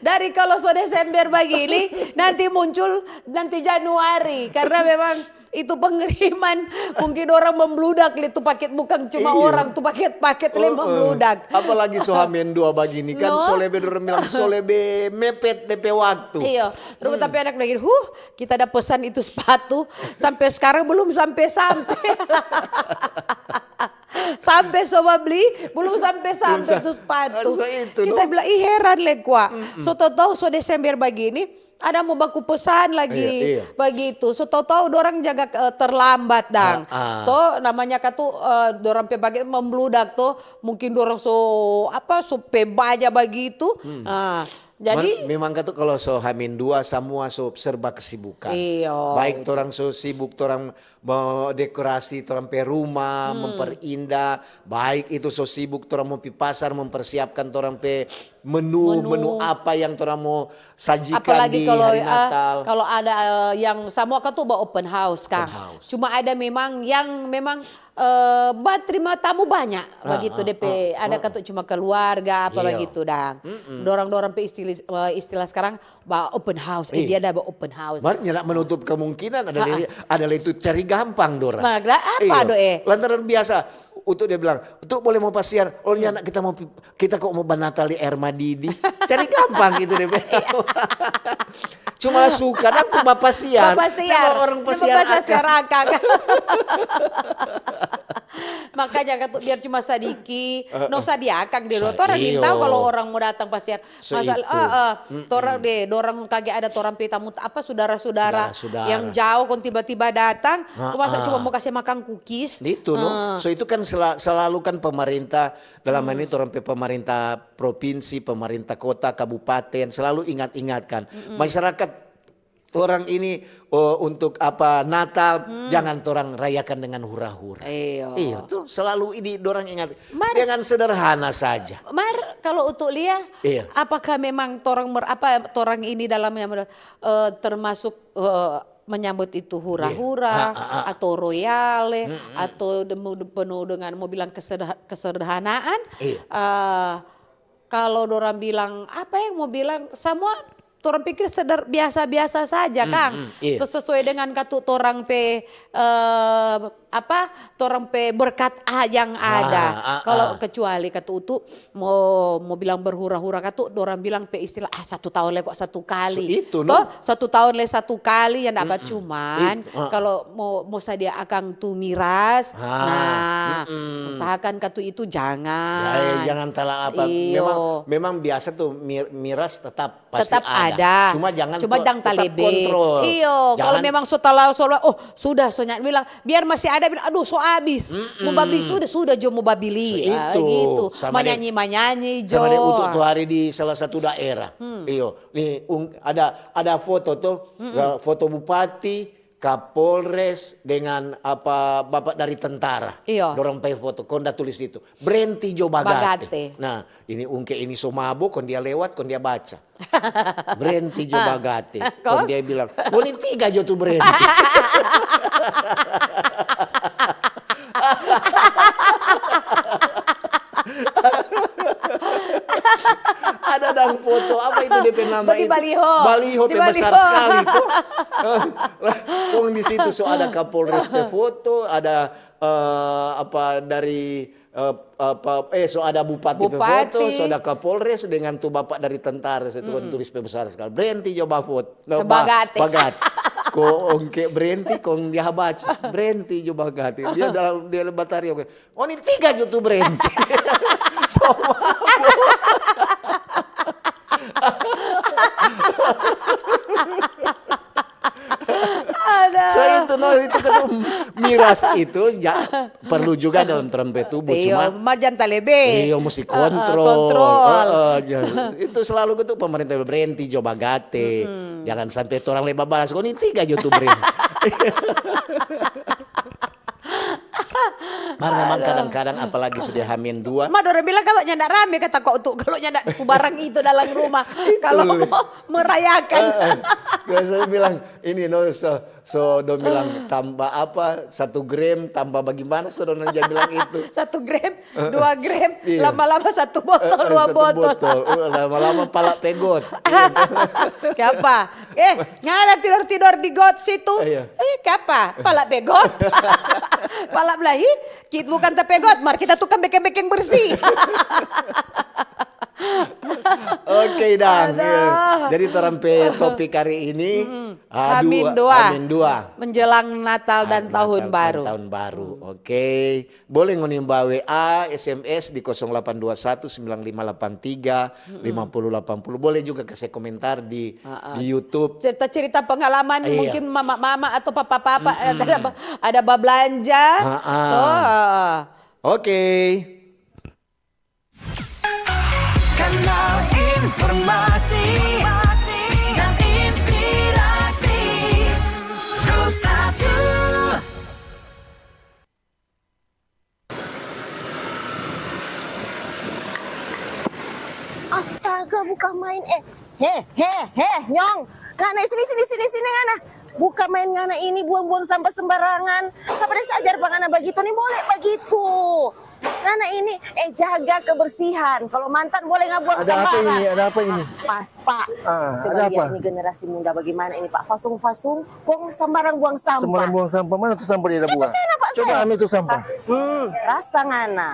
Dari kalau so Desember begini, nanti muncul nanti Januari karena memang itu pengiriman mungkin orang membludak itu paket bukan cuma Iya. Orang tuh paket-paket le membludak. Apalagi so hamin dua begini kan No. So lebe orang bilang so lebe mepet depe waktu. Iya, rumah tapi anak lagi, huh, kita ada pesan itu sepatu sampai sekarang belum sampai-sampai. Sampai soba beli, belum sampai-sampai itu sepatu. So itu, Kita no? Bilang, ih heran le kwa. So tau-tau so Desember begini, ada mau baku pesan lagi Iya, iya. Begitu. So tau-tau dorang jaga eh, terlambat dang. Ah, ah. To namanya katu eh, dorang pe bagitu membludak to. Mungkin dorang so apa so pe baja begitu. Nah, Jadi Memang katu kalau so hamin dua, samua so serba kesibukan. Iyo, Baik torang so sibuk, torang mo dekorasi torang pe rumah, memperindah. Baik itu so sibuk torang mo pi pasar, mempersiapkan torang pe menu, menu, apa yang torang mo sajikan Apalagi di kalau hari ah, Natal. Kalau ada eh, yang samua katu ba open house, Kang. House. Cuma ada memang yang memang eh, ba terima tamu banyak begitu ah, depe ada katu cuma keluarga apa Iya. Begitu dang. Dorang-dorang pe istilah, eh, istilah sekarang ba open house. Eh, dia ada ba open house. Mar nyanda menutup kemungkinan ada lagi, ada lagi itu cari gampang dorang. Mar, apa Iya. do, eh? Lantaran biasa, untuk dia bilang, "Untuk boleh mau pasiar, oh nyanda kita mau pi- kita kok mau banatal di air madidi." Cari gampang gitu deh. Cuma suka dang tu bapasiar. Bapasiar. Memang orang pasiar Bapasiar akang. Akang. Makanya katu biar cuma sadiki, no sadiakang di Sa- luar. Orang iyo. Tahu kalau orang mau datang pasiar. So Masalah, itu. eh, eh, torang deh, dorang kage ada torang pe tamu apa saudara-saudara Saudara-saudara. Yang jauh kong tiba-tiba datang, Ah, masa ah. Cuma mau kasih makan cookies. Itu no. So itu kan sela- selalu kan pemerintah dalam hal ini torang pe pemerintah provinsi, pemerintah kota, kabupaten selalu ingat-ingatkan masyarakat orang ini oh, untuk apa Natal jangan torang rayakan dengan hura-hura. Iyo. Iya tuh selalu ini dorang ingat Mar- dengan sederhana saja. Mar, kalau untuk Lia, Iya. apakah memang torang mer, apa torang ini dalam yang eh, termasuk eh, menyambut itu hura-hura Iya. Ah, ah, ah. Atau royale atau demu- penuh dengan mau bilang kesederha- kesederhanaan? Iya. Eh, kalau dorang bilang apa yang mau bilang semua torang pikir seder biasa-biasa saja, Kang. Mm, iya. Sesuai dengan katu torang pe eh, apa torang pe berkat ah, yang ada. Ah, ah, Kalau ah. Kecuali katu utu mau mau bilang berhura-hura katu, dorang bilang pe istilah ah satu tahun le kok satu kali. So, itu, Toh, no? Satu tahun le satu kali yang dapat cuman Itu, ah. Kalau mau mau sadia akang tu miras, Ah, nah mm-mm. Usahakan katu itu jangan. Ya, eh, jangan salah apa. Iyo. Memang memang biasa tuh mir- miras tetap pasti Tetap ada. Cuma jangan Cuma to- jangan tetap talebe. kontrol. Iyo, kalau Jangan- memang so talau so oh sudah so nyanda bilang biar masih ada bilang aduh so abis. Mau babli sudah sudah jo mau babli. So, Ah, itu. Gitu. Sama deh- Manyanyi manyanyi jo. Sama deh untuk tu hari di salah satu daerah. Iyo, nih ung- ada ada foto tuh, eh, foto bupati, kapolres dengan apa bapak dari tentara. Iyo. Dorang pe foto, kong da tulis itu. Brenti jo bagate. Bagate. Nah, ini ungke ini so mabo, kong dia lewat, kong dia baca. Brenti jo bagate. Kong? Kong dia bilang, ngoni tiga jo tu brenti. Ada dang foto, apa itu depe nama Di itu? baliho. Baliho Di pe besar baliho. Sekali tuh. Kong di situ so ada Kapolres pe foto, ada eh, apa dari eh, apa eh so ada bupati, pe Bupati. Foto, so ada Kapolres dengan tu bapak dari tentara itu kan tulis pe besar sekali. Brenti jo bafot. Nah, Bagate. Bagat. Ko ongke brenti kong dia habaci. Brenti jo bagate. Dia dalam dia batari oke. Oni tiga jo tu brenti. Sama. Ada. So itu no itu kan miras itu ja, perlu juga dalam torang pe tubuh Iyo, cuma marjan talebe. Iyo mesti kontrol. Kontrol. Heeh, ja. Itu selalu gitu pemerintah berhenti jo bagate. Jangan sampai orang leba balas. Kau ini tiga jo tu berhenti. Mar memang kadang-kadang apalagi sudah hamin dua. Ma dorang bilang kalau nyanda rame kata kau tuh kalau nyanda tu barang itu dalam rumah. Kalau mau merayakan. Biasanya bilang ini no so, so dong bilang tambah apa satu gram tambah bagaimana so dong dia bilang itu. Satu gram, dua gram, Iya. Lama-lama satu botol, dua Satu botol. Botol. Uh, lama-lama pala pegot. Kiapa? Eh, ngana tidor-tidor di got situ. Iya. Eh, kiapa? Pala pegot. Pala belahi, kita bukan tepegot, mar kita tukang bekeng-bekeng bersih. Oke dang. Aduh. Iya. Jadi torang pe topik hari ini aduh, Hamin dua. Hamin dua. Menjelang Natal dan Ah, tahun Natal baru. Dan tahun baru. Oke. Boleh ngoni ba W A, S M S di kosong delapan dua satu sembilan lima delapan tiga lima puluh delapan puluh. Boleh juga kasih komentar di di YouTube. Cerita-cerita pengalaman Iya. Mungkin mama-mama atau papa-papa eh, ada ba- ada babelanja. Ah, ah. Oh, eh. Oke. Kanal Informasi dan inspirasi. Bersatu. Astaga, bukan main. Eh, he, he, he, Nyong. Ngana, sini, sini, sini, sini, Ngana. Bukan main Ngana ini buang-buang sampah sembarangan. Sapa da se ajar pa Ngana bagitu? Ni boleh bagitu. Ngana ini, eh, jaga kebersihan. Kalau mantan boleh nggak buang Ada apa sembarang. Ini? Ada apa ini? Pas, Pak. Ah, Coba ada lihat apa? Ini generasi muda bagaimana ini, Pak. Fasung-fasung, kong sembarang buang sampah. Sembarang buang sampah. Mana tuh sampah dia ada Itu buang? Sana, Pak. Coba Saya. Ambil tuh sampah. Hmm, rasa Ngana.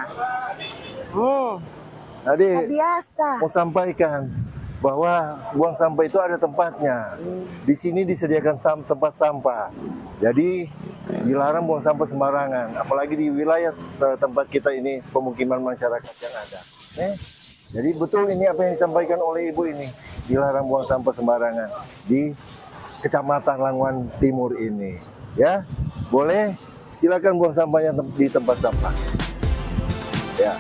Hmm. Jadi, Biasa. Mau sampaikan bahwa buang sampah itu ada tempatnya. Di sini disediakan sam- tempat sampah. Jadi dilarang buang sampah sembarangan, apalagi di wilayah te- tempat kita ini, pemukiman masyarakat yang ada. Eh, jadi betul ini apa yang disampaikan oleh ibu ini, dilarang buang sampah sembarangan di Kecamatan Languan Timur ini. Ya, boleh, silakan buang sampahnya tem- di tempat sampah. Ya.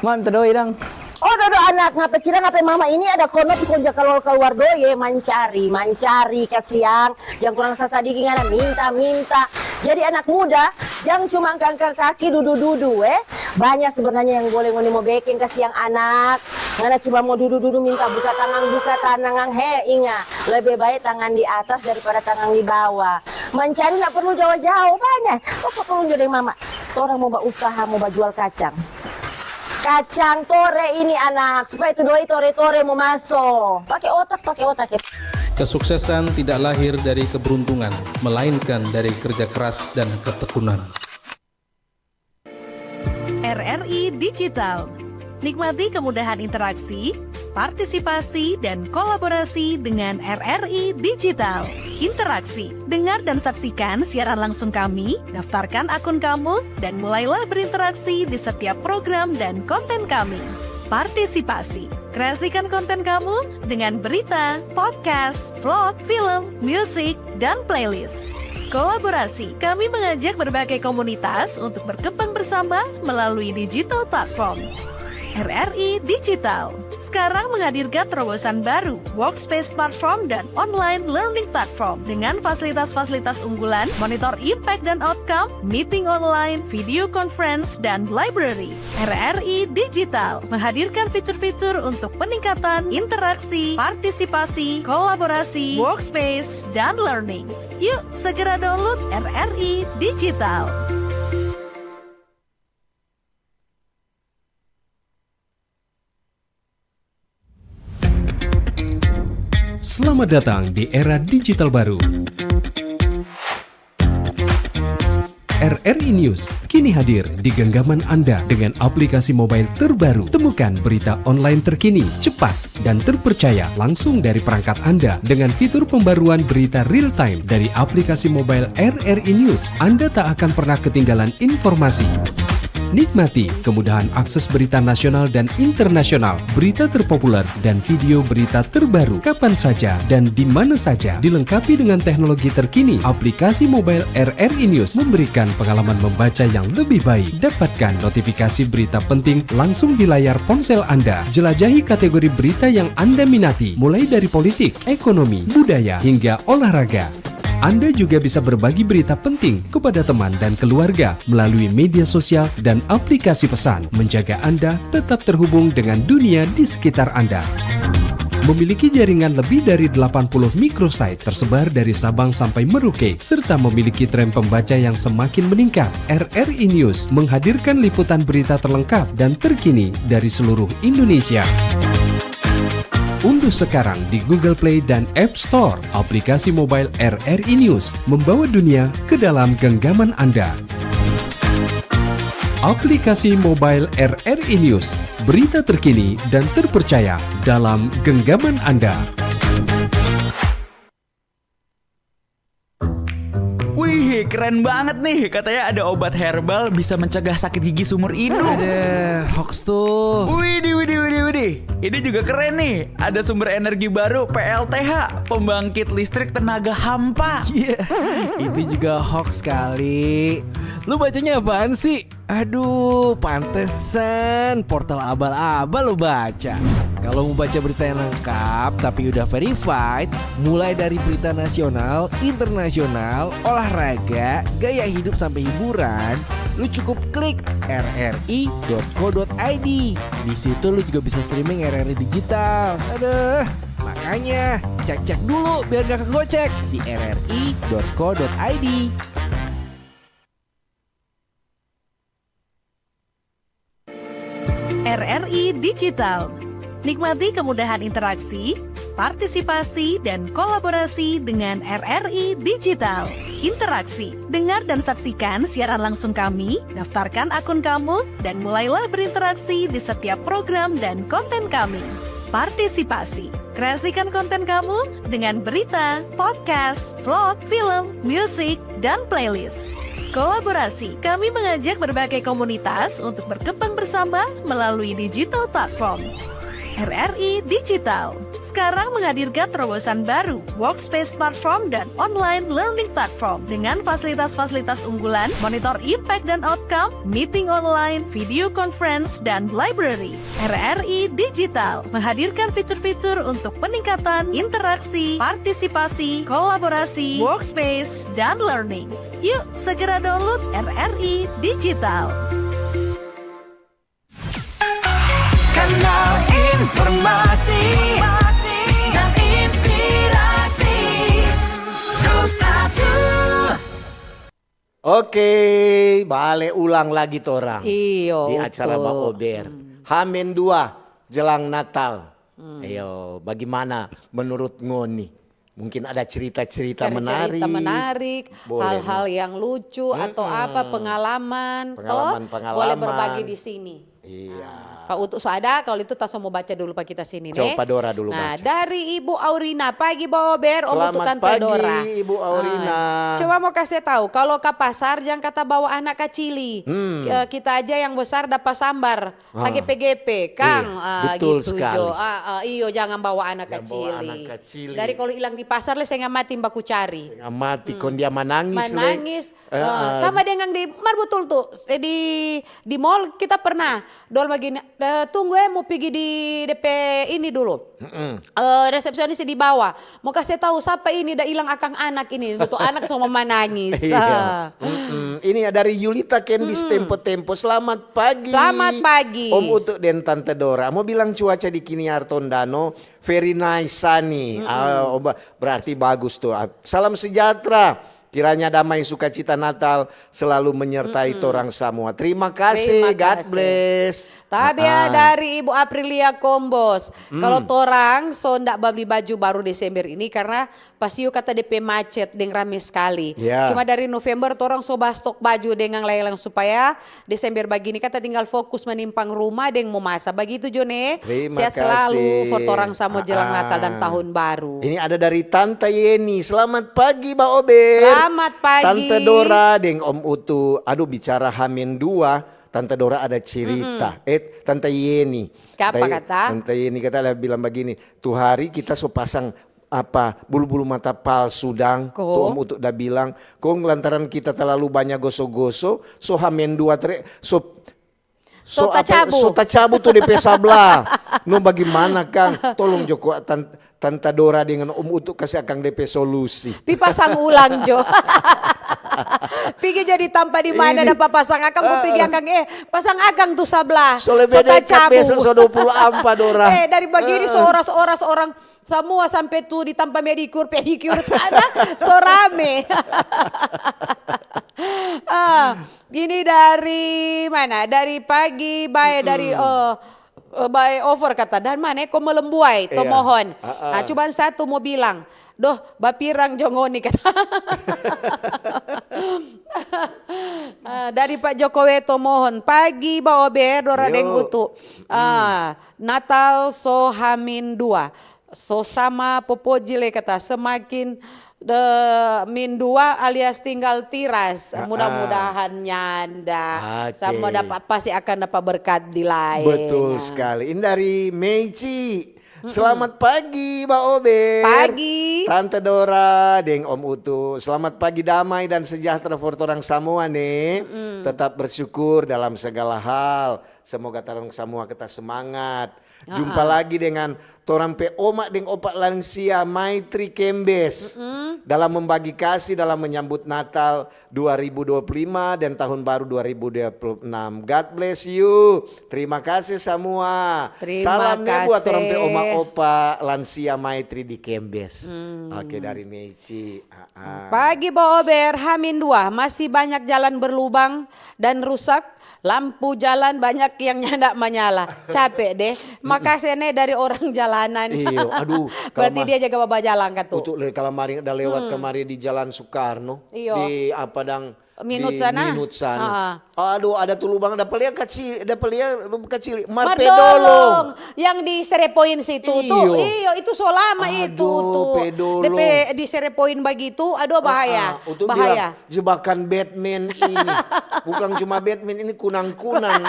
Mantap doi dang. Oh, dodo anak, ngapa kira ngapa mama ini ada kono pi konja kaluar-kaluar doi, eh, mancari, mancari, kasiang. Jang kurang sasadiki ngana minta, minta. Jadi anak muda, jang cuma angka-angka kaki dudu-dudu, eh. Banyak sebenarnya yang boleh ngoni mo beking, kasiang anak. Ngana cuma mo dudu-dudu minta buka tangan, buka tangan, he, inga. Lebe bae tangan di atas daripada tangan di bawah. Mancari nda perlu jao-jao, banyak. Apa perlu jo deng mama? Torang mo bausaha, mo bajual kacang. Kacang tore ini, anak, supaya tu doi tore-tore mo maso. Pake otak, pake otak, ya. Kesuksesan tidak lahir dari keberuntungan, melainkan dari kerja keras dan ketekunan. R R I Digital. Nikmati kemudahan interaksi, partisipasi, dan kolaborasi dengan R R I Digital. Interaksi, dengar dan saksikan siaran langsung kami, daftarkan akun kamu, dan mulailah berinteraksi di setiap program dan konten kami. Partisipasi, kreasikan konten kamu dengan berita, podcast, vlog, film, musik, dan playlist. Kolaborasi, kami mengajak berbagai komunitas untuk berkembang bersama melalui digital platform. R R I Digital sekarang menghadirkan terobosan baru, Workspace Platform dan Online Learning Platform, dengan fasilitas-fasilitas unggulan, monitor impact dan outcome, meeting online, video conference, dan library. R R I Digital menghadirkan fitur-fitur untuk peningkatan interaksi, partisipasi, kolaborasi, workspace, dan learning. Yuk, segera download R R I Digital. Selamat datang di era digital baru. R R I News kini hadir di genggaman Anda dengan aplikasi mobile terbaru. Temukan berita online terkini, cepat, dan terpercaya langsung dari perangkat Anda dengan fitur pembaruan berita real time dari aplikasi mobile R R I News. Anda tak akan pernah ketinggalan informasi. Nikmati kemudahan akses berita nasional dan internasional, berita terpopuler, dan video berita terbaru kapan saja dan di mana saja. Dilengkapi dengan teknologi terkini, aplikasi mobile R R I News memberikan pengalaman membaca yang lebih baik. Dapatkan notifikasi berita penting langsung di layar ponsel Anda. Jelajahi kategori berita yang Anda minati, mulai dari politik, ekonomi, budaya, hingga olahraga. Anda juga bisa berbagi berita penting kepada teman dan keluarga melalui media sosial dan aplikasi pesan, menjaga Anda tetap terhubung dengan dunia di sekitar Anda. Memiliki jaringan lebih dari delapan puluh microsite tersebar dari Sabang sampai Merauke, serta memiliki tren pembaca yang semakin meningkat, R R I News menghadirkan liputan berita terlengkap dan terkini dari seluruh Indonesia. Unduh sekarang di Google Play dan App Store aplikasi mobile R R I News, membawa dunia ke dalam genggaman Anda. Aplikasi mobile R R I News, berita terkini dan terpercaya dalam genggaman Anda. Wih, keren banget nih. Katanya ada obat herbal bisa mencegah sakit gigi seumur hidup. Ada hoax tuh. Widih, widih, widih, widih. Ini juga keren nih. Ada sumber energi baru, P L T H, pembangkit listrik tenaga hampa. Iya. Itu juga hoax kali. Lu bacanya apaan sih? Aduh, pantesan portal abal-abal lu baca. Kalau mau baca berita yang lengkap tapi udah verified, mulai dari berita nasional, internasional, olahraga, gaya hidup sampai hiburan, lu cukup klik R R I dot co dot I D. Di situ lu juga bisa streaming R R I digital. Aduh, makanya cek-cek dulu biar gak kegocek di R R I dot co dot I D. R R I Digital. Nikmati kemudahan interaksi, partisipasi, dan kolaborasi dengan R R I Digital. Interaksi. Dengar dan saksikan siaran langsung kami, daftarkan akun kamu, dan mulailah berinteraksi di setiap program dan konten kami. Partisipasi. Kreasikan konten kamu dengan berita, podcast, vlog, film, musik, dan playlist. Kolaborasi. Kami mengajak berbagai komunitas untuk berkembang bersama melalui digital platform. R R I Digital sekarang menghadirkan terobosan baru, workspace platform dan online learning platform dengan fasilitas-fasilitas unggulan, monitor impact dan outcome, meeting online, video conference, dan library. R R I Digital menghadirkan fitur-fitur untuk peningkatan interaksi, partisipasi, kolaborasi, workspace, dan learning. Yuk, segera download R R I Digital. Kanal informasi dan inspirasi. Pro satu. Oke, bale ulang lagi torang. Iyo, di acara betul. Baober. Hmm. Hamin dua jelang Natal. Hmm. Ayo, bagaimana menurut ngoni? Mungkin ada cerita-cerita menarik. Cerita menarik, boleh, hal-hal yang lucu atau apa, pengalaman, toh? Pengalaman-pengalaman. Boleh berbagi di sini. Iya. Ah, Pak Utu so ada, kalau itu ta so mo baca dulu pa kita sini, ne? Coba Dora dulu baca. Nah, dari Ibu Aurina. Pagi, Baober, om untuk Tante Dora. Selamat pagi, Ibu Aurina. Ah, coba mo kase tau, kalau ka pasar jang kata bawa anak kacili. Hmm. Eh, kita aja yang besar dapa sambar. Ah. H G P G P, kang, ah, betul gitu sekali. Jo. Ah, ah, iyo, jangan bawa anak kacili. Jangan bawa anak kacili. Dari kalau ilang di pasar le, setengah mati baku cari. Setengah mati, hmm, kong dia manangis le. Manangis, eh, eh, sama dengan di, mar betul tu, eh, di, di mall kita pernah, dol bagini, eh, tunggu eh, mo pigi di depe ini dulu. Mm-mm. Eh, resepsionis di bawah. Mo kase tau sapa ini da ilang akang anak ini. Tutu anak so mo manangis. Iya. Ah. Mm-mm. Ini dari Yulita Candice Tempo-Tempo. Selamat pagi. Selamat pagi. Om Utu deng Tante Dora. Mo bilang cuaca di Kiniar Tondano, very nice, sunny. Mm-mm. Ah, oh, ba-, berarti bagus tuh. Ah, salam sejahtera. Kiranya damai sukacita Natal selalu menyertai torang samua. Terima kasih, God bless. Tapi ya, dari Ibu Aprilia Kombos. Hmm. Kalau torang so ndak babli baju baru Desember ini karena pasio kata depe macet deng rame skali. Ya. Cuma dari November torang so bastok baju deng yang laeng-laeng supaya Desember bagini kata tinggal fokus manimpang rumah deng mo masa. Bagitu jo ne. Sehat selalu for torang samua jelang Natal dan tahun baru. Ini ada dari Tante Yeni. Selamat pagi, Baober. Selamat pagi. Tante Dora deng Om Utu. Aduh, bicara hamin dua. Tante Dora ada cerita. Mm-mm. Eh, Tante Yeni. Kapa kata? Tante Yeni kata ada bilang bagini, "Tu hari kita so pasang apa, bulu-bulu mata palsu dang." Ko? Tu Om Utu da bilang, "Kong lantaran kita talalu banya goso-goso, so hamin dua tre, so, so tacabu. So tacabu tu depe sabla." No, bagimana, kang? Tolong jo kwa tan-, Tanta Dora dengan Om Utu kase akang depe solusi. Pi pasang ulang jo. Pigi jo di tampa di mana dapa pasang akang, mo pigi akang, eh, pasang akang tu sabla. So lebe dekat besok so dua puluh ampa, Dora. Eh, dari bagini so oras-oras orang samua sampe tu di tampa medikur, pedikur sana, so rame. Ah, ini dari mana? Dari pagi, bae, dari, oh, Eh, bae over kata, dan mane ko melembuai, to mohon. Ah, cuman satu mo bilang, "Doh, bapirang jo ngoni," kata. Ah, dari Pak Jokowi, to mohon. Pagi, Baober, Dora deng Utu. Ah, Natal so hamin dua. So sama popoji le kata, semakin de min dua alias tinggal tiras. Mudah-mudahan nyanda. Sama dapa, pasti akan dapa berkat di laeng. Betul sekali. Ini dari Meici. Selamat pagi, Ba Ober. Pagi. Tante Dora deng Om Utu. Selamat pagi, damai dan sejahtera for torang samua, ne. Tetap bersyukur dalam segala hal. Semoga torang samua kita semangat. Jumpa lagi dengan torang pe oma deng opa lansia Maitri Kembes dalam membagi kasih dalam menyambut Natal dua ribu dua puluh lima dan tahun baru dua ribu dua puluh enam. God bless you. Terima kasih samua. Terima Salam ne buat torang pe kasih. Oma opa lansia Maitri di Kembes. Oke, dari Meici. Ah, ah. Pagi, Ba Ober, hamin dua, masih banyak jalan berlubang dan rusak, lampu jalan banyak yang nyanda manyala. Capek deh. Makase ne dari orang jalanan. Iyo, aduh, Berarti kama-, dia jaga babajalang katu. Untuk le, kalau kemarin ada lewat kemari di Jalan Soekarno, Iyo. di apa dang, Minut di sana. Minut sana. Ah. Aduh, ada tu lubang, dapa lia kacili, dapa lia kacili. Mar pe dolong. Mar dolong. Yang di Serepoin situ tu. Iyo. Iyo, itu so lama itu Aduh, tu. pe dolong. Depe di Serepoin bagitu, aduh, bahaya. Ah, ah. Untuk Bahaya. bilang, jebakan Batman ini. Bukan cuma Batman, ini kunang-kunang.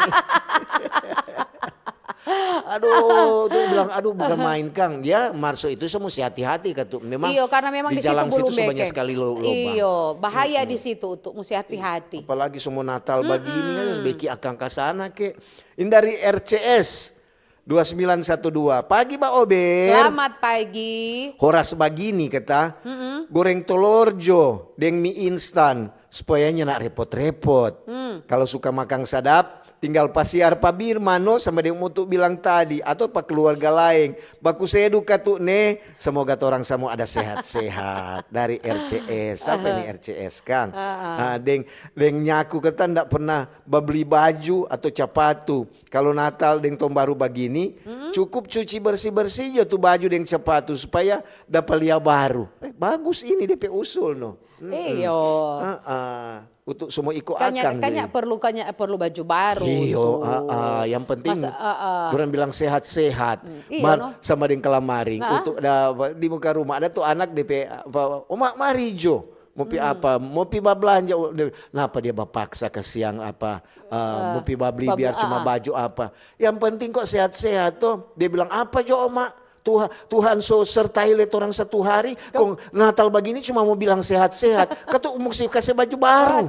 Aduh, tu bilang, "Aduh, bukan main, Kang." Ya, mar so itu so musti hati-hati, katu. Memang Iyo, karena memang di di situ jalang situ Bulung so banyak Bekeng. sekali lo-, lobang. Iyo, bahaya di situ, tu musti hati-hati. Apalagi so mo Natal bagini, kan, harus beki akang ka sana, ke. Ini dari R C S dua sembilan satu dua. Pagi, Ba Ober. Selamat pagi. Horas bagini, kata. Goreng tolor jo deng mie instan, supaya nyanda repot-repot. Kalau suka makang sadap, tinggal pasiar pa Birman no, sama deng Mutu bilang tadi, atau pa keluarga laeng. Baku sedu katu ne, semoga torang samua ada sehat-sehat. Dari R C S. Sapa ini R C S, Kang? Ah, deng, deng nyaku kata nda pernah babli baju atau capatu. Kalau Natal deng Tahun Baru bagini, cukup cuci bersih-bersih jo tu baju deng capatu supaya dapa lia baru. Eh, bagus ini depe usul no. Iyo. Ah, ah. Untuk semua iko Kanya, akang kanya jadi. perlu, kanya perlu baju baru Iyo, tu. ah, ah. Yang penting Masa, ah, ah. orang bilang sehat-sehat. Hmm, iyo, Mar, no. sama deng kalamaring. Ah. Untuk ada di muka rumah ada tu anak depe apa, "Oma, mari jo. Mo pi apa? Mo pi bablanja." Dia, napa dia bapaksa kasiang apa? Eh, mo pi babli bab-, biar cuma ah, ah. baju apa? Yang penting kok sehat-sehat to. Dia bilang, "Apa jo, Oma? Tuha-, Tuhan so sertai le torang satu hari, kong Natal bagini cuma mo bilang sehat-sehat. Katu musti kase baju baru."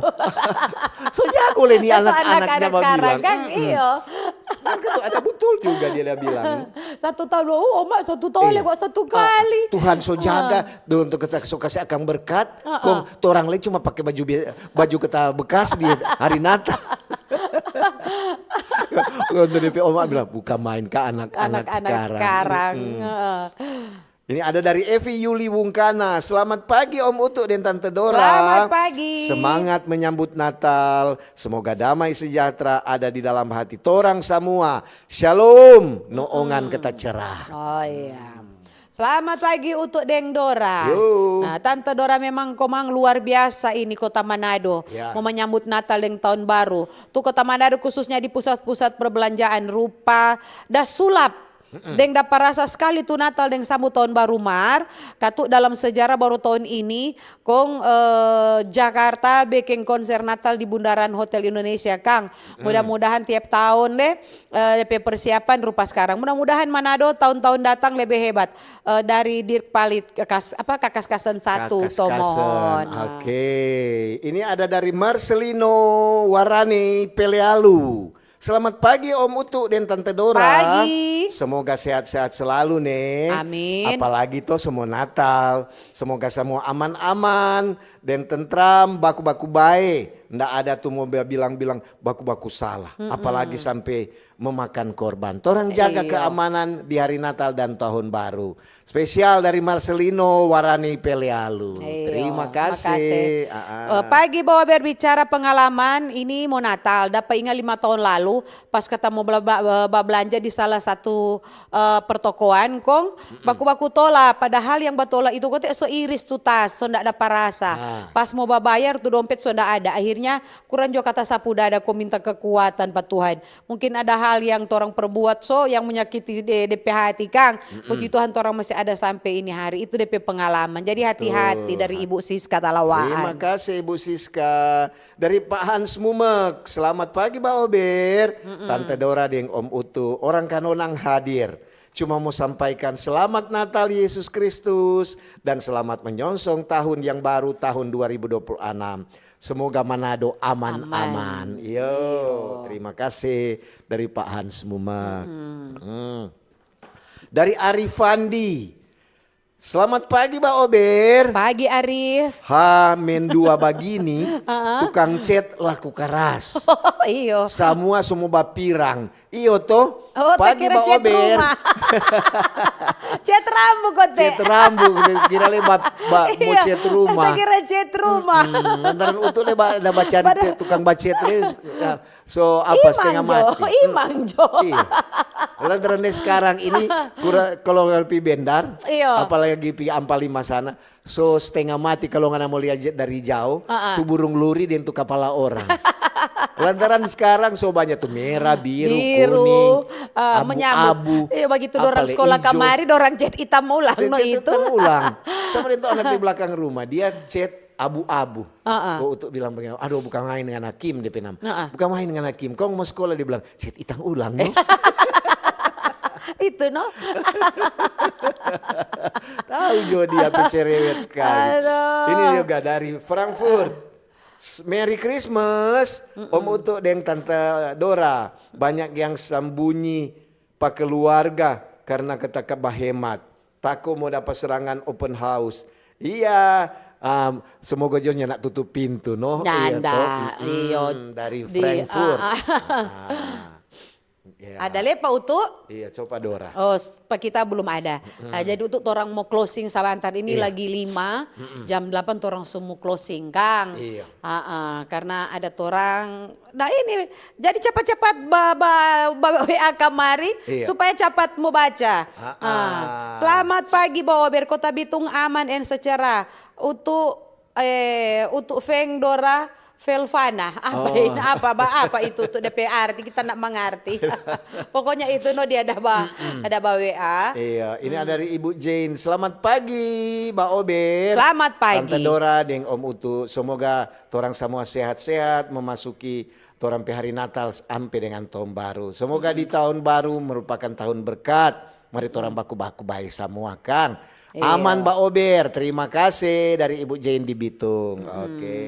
So jago le ni Katu anak-anaknya anak-anak sekarang babilang. kan, Mm-mm. iyo. Nah, katu ada betul juga dia, dia bilang. Satu tahun, oh, Oma, satu tahun Iya. le kok satu Ah, kali. Tuhan so Ah. jaga, dong untuk kita so kase akang berkat, Ah, kong ah. torang le cuma pake baju bia-, baju kita bekas di hari Natal. Untuk depe oma bilang, "Bukan main ka anak-anak Anak-anak sekarang." sekarang. Mm-mm. Heeh. Ini ada dari Evi Yuli Wungkana. "Selamat pagi Om Utu dan Tante Dora. Selamat pagi. Semangat menyambut Natal. Semoga damai sejahtera ada di dalam hati torang samua. Shalom. Noongan kata cerah." Oh iya. Selamat pagi Utu deng Dora. Yo. Nah, Tante Dora memang komang luar biasa ini Kota Manado. Ya. Mo menyambut Natal deng Tahun Baru. Tu Kota Manado khususnya di pusat-pusat perbelanjaan rupa da sulap. Deng dapa rasa skali tu Natal deng sambu tahun baru mar, katu dalam sejarah baru tahun ini, kong, eh, Jakarta bekeng konser Natal di bundaran Hotel Indonesia, kang. Mudah-mudahan tiap tahun deh, eh, depe persiapan rupa skarang. Mudah-mudahan Manado tahun-tahun datang lebe hebat. Eh, dari Dirk Palit, Kakas-, apa, Kakas Kasen satu, Kakas Kasen, Tomohon. Oke. Ini ada dari Marcelino Warani Pelealu. "Selamat pagi Om Utu dan Tante Dora. Pagi. Semoga sehat-sehat selalu, ne. Amin. Apalagi to semua Natal. Semoga semua aman-aman dan tentram, baku-baku bae. Nda ada tu mo bilang-bilang baku-baku salah. Apalagi sampe memakan korban. Torang jaga Iyo. keamanan di hari Natal dan Tahun Baru." Spesial dari Marcelino Warani Pelealu. Iyo, Terima kasih. makasih. Ah, ah. Eh, pagi bawa berbicara pengalaman, ini mo Natal. Dapa inga lima tahun lalu, pas kata mo bla-, bla-, eh, bablanja di salah satu, eh, pertokoan, kong baku-baku tola. Padahal yang batola itu kote so iris tu tas, so ndak dapa rasa. Ah. Pas mo babayar, tu dompet so ndak ada. Akhirnya, kurang jo kata sapu dada, ko minta kekuatan pa Tuhan. Mungkin ada hal yang torang perbuat so yang menyakiti de, de pe hati, kang. Puji Tuhan, torang masih ada sampe ini hari. Itu de pe pengalaman. Jadi hati-hati Betul. dari Ibu Siska Talawaan. Terima kasih, Ibu Siska. Dari Pak Hans Mumek, "Selamat pagi, Ba Ober. Tante Dora deng Om Utu. Orang Kanonang hadir. cuma mau sampaikan selamat Natal Yesus Kristus dan selamat menyongsong tahun yang baru, tahun dua ribu dua puluh enam. Semoga Manado aman-aman. Aman. Iyo, iyo. Terima kasih dari Pak Hans Muma. Mm-mm. Hmm. Dari Arifandi. Selamat pagi, Ba Ober. Pagi, Arif. Ha, men dua bagini, tukang cat laku karas. Iyo. Samua so mo bapirang. Iyo to? Oh, pagi, Ba Ober. Cat rambu kote. Cat rambu, kira le ba, ba, mo cat rumah. Iya, kira cat rumah. Mm-mm. Lantaran utu le ba, da bacari tukang bacet le. Ya. So, apa, stenga mati. Imang jo. Iya. Lantaran ni skarang ini kalo pi bendar, apalagi pi Ampa Lima sana, so stenga mati kalo ngana mo lia dari jao, tu burung luri deng tu kapala orang. Lantaran skarang so banya tu mera, biru, kuning, abu-abu. Iya, bagitu dorang skola kamari, dorang cat itam ulang no itu. Cat itam ulang. Sama deng tu anak di blakang rumah, dia cat abu-abu. Ko utu bilang bagini, "Aduh, bukang main ngana Kim," de pe nama. "Bukang main ngana Kim, kong mo skola," de bilang, "cat itam ulang no." Itu no. Tahu jo dia tu cerewet skali. Aduh. Ini juga dari Frankfurt. "Merry Christmas, Om Utu deng Tanta Dora. Banyak yang sambunyi pa keluarga karna kita bahemat. Tako mo dapa serangan open house." Iya, semoga jo nyanda tutup pintu no. Nyanda, iyo. Dari Frankfurt. Ada le pa Utu? Iya, coba Dora. Oh, pa kita belum ada. Jadi Utu torang mo closing sabantar ini lagi lima, jam delapan torang so mo closing kang. Iya. Karna ada torang Nah ini, jadi capat-capat ba, ba, ba, W A kamari supaya capat mo baca. Selamat pagi, Ba Ober, Kota Bitung aman and secerah. Utu, eh, Utu Feng Dora Felvana. Apa ini? Apa, ba, apa itu tu de pe arti? Kita ndak mangarti. Pokoknya itu no dia ada ba, ada ba W A. Iya, ini ada dari Ibu Jane. Selamat pagi, Ba Ober. Selamat pagi. Tanta Dora deng Om Utu. Semoga torang samua sehat-sehat memasuki torang pe hari Natal ampe dengan tahun baru. Semoga di tahun baru merupakan tahun berkat. Mari torang baku-baku bae samua kang. Aman Ba Ober, terima kasih dari Ibu Jane di Bitung. Oke.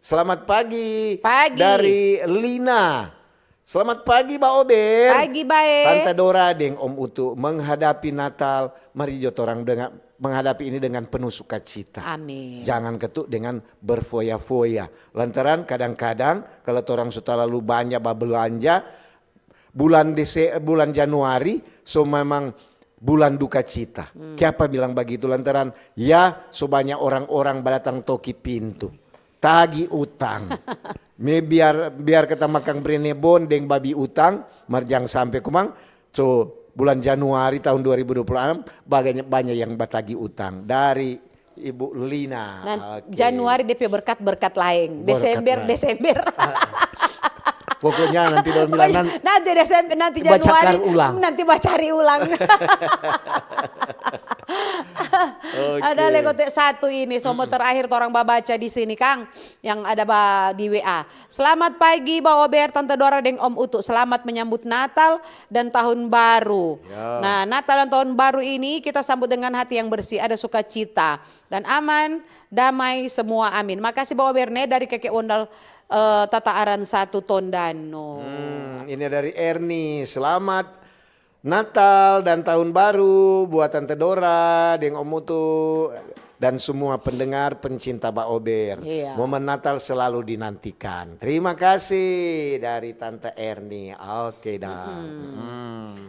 Selamat pagi. Pagi. Dari Lina. Selamat pagi Ba Ober. Pagi bae. Tanta Dora deng Om Utu menghadapi Natal, mari jo torang dengan menghadapi ini dengan penuh sukacita. Amin. Jangan ketu dengan berfoya-foya. Lantaran kadang-kadang kalo torang so talalu banya babelanja, bulan Dese-, bulan Januari so memang bulan duka cita. Kiapa bilang bagitu? Lantaran ya so banya orang-orang badatang toki pintu. Tagi utang. Me biar, biar kata makang brenebon deng babi utang, mar jang sampe kumang, so bulan Januari tahun dua ribu dua puluh enam, baganya, banya yang batagi utang. Dari Ibu Lina. Januari de pe berkat-berkat laeng. Desember, Desember. Pokoknya nanti dong bilang nanti Desember, nanti Januari, nanti bacari ulang. Ada le kote satu ini, somo terakhir torang babaca di sini, kang, yang ada ba, di W A. Selamat pagi, Ba Ober, Tante Dora, deng Om Utu. Selamat menyambut Natal dan Tahun Baru. Nah, Natal dan Tahun Baru ini kita sambut dengan hati yang bersih, ada sukacita dan aman, damai semua. Amin. Makasih, Ba Ober, ne, dari Keke Ondal, eh, Tata Aran satu Tondano. Hmm, ini dari Erni. Selamat Natal dan Tahun Baru buat Tante Dora deng Om Utu dan semua pendengar pencinta Ba Ober. Iya. Momen Natal selalu dinantikan. Terima kasih dari Tante Erni. Oke dah.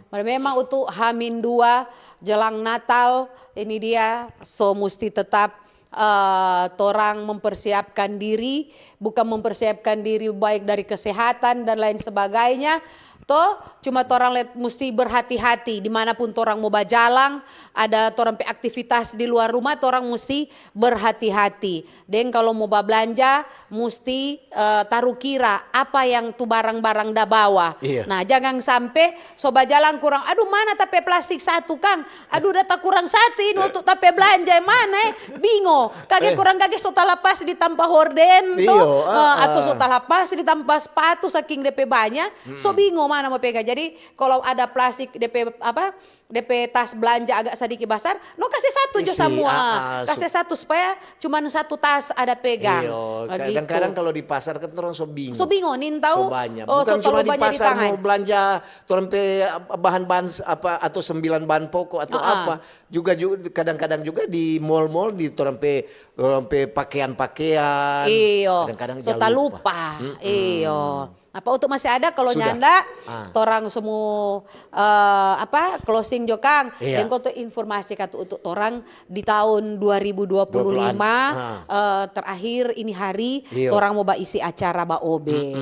Mar memang Utu hamin dua jelang Natal, ini dia so musti tetap eh, torang mempersiapkan diri, bukan mempersiapkan diri baik dari kesehatan dan lain sebagainya, to, cuma torang le musti berhati-hati dimanapun torang mo bajalang, ada torang pe aktivitas di luar rumah, torang musti berhati-hati. Deng kalo mo bablanja, musti eh, taru kira apa yang tu barang-barang da bawa. Iya. Nah, jangan sampe so bajalang kurang, aduh, mana ta pe plastik satu, kang? Aduh, da takurang satu ini untuk ta pe blanja, mana, eh? Bingo. Kage kurang kage so talapas di tampa horden, to? Iyo, eh, atau so talapas di tampa spatu, saking de pe banya, so bingo. mana mo pegang. Jadi, kalau ada plastik, depe apa, depe tas belanja agak sadiki basar, no kase satu jo. Isi, samua. Ah, ah, kase su- satu supaya cuman satu tas ada pegang. Iyo, bagitu. Kadang-kadang kalau di pasar kan orang so bingung. So bingung, nintau. So banyak. Oh, bukan so cuma di pasar mau belanja, torang pe bahan-bahan apa, atau sembilan bahan pokok atau apa. Juga, juga kadang-kadang juga di mall-mall, di torang pe, torang pe pakaian-pakaian. Iyo. Kadang-kadang so talupa. Iyo. Apa untuk masih ada? Kalau nyanda, ah, torang semua, eh, apa, closing jo kang. Iya. Dan kau tu informasi kata untuk torang di tahun dua ribu dua puluh lima, dua puluhan, ah, eh, terakhir ini hari, iyo, torang mau baisi acara baobe.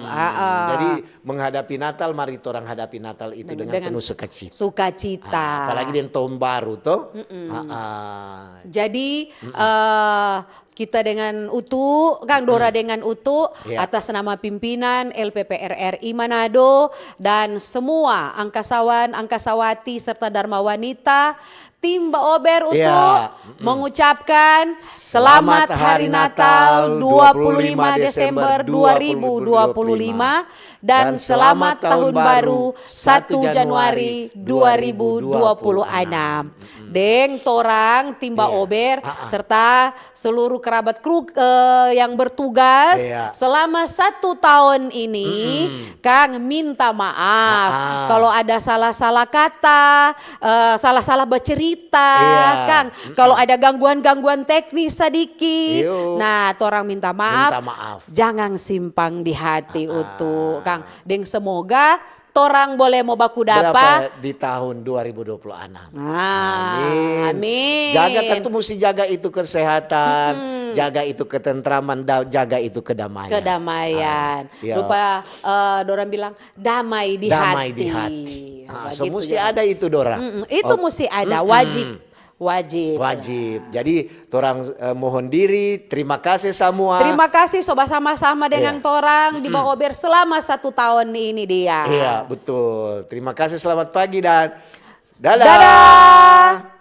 Ah, ah. Jadi menghadapi Natal, mari torang hadapi Natal itu dengan, dengan penuh sukacita. Sukacita. Ah, apalagi dengan tahun baru, toh. Ah, ah. Jadi, eh, kita dengan utu, Kang Dora dengan utu, iya, atas nama pimpinan L P P R R I Manado dan semua angkasawan, angkasawati, serta Dharma Wanita, tim Baober utu, iya, mengucapkan selamat Hari Natal dua puluh lima Desember dua ribu dua puluh lima dan selamat Tahun Baru satu Januari dua ribu dua puluh enam. Deng torang tim Baober serta seluruh kerabat kru, eh, yang bertugas selama satu tahun ini, Kang, minta maaf kalau ada salah-salah kata, eh, salah-salah bercerita, Kang. Kalau ada gangguan-gangguan teknis sadiki, nah, torang minta maaf. Minta maaf. Jangan simpang di hati, utu, Kang. Deng semoga torang boleh mo baku dapa di tahun dua ribu dua puluh enam. Ah, amin. Jaga, tentu musti jaga itu kesehatan, jaga itu ketentraman, da-, jaga itu kedamaian. Kedamaian. Ah, iya. Rupa, eh, dorang bilang, damai di hati. Damai di hati. Ah, so musti ada itu, Dora. Itu musti ada, wajib. Wajib. Wajib. Jadi, torang, eh, mohon diri, terima kasih samua. Terima kasih so basama-sama dengan torang di Baober selama satu tahun ini dia. Iya, betul. Terima kasih, selamat pagi dan dadah. Dadah.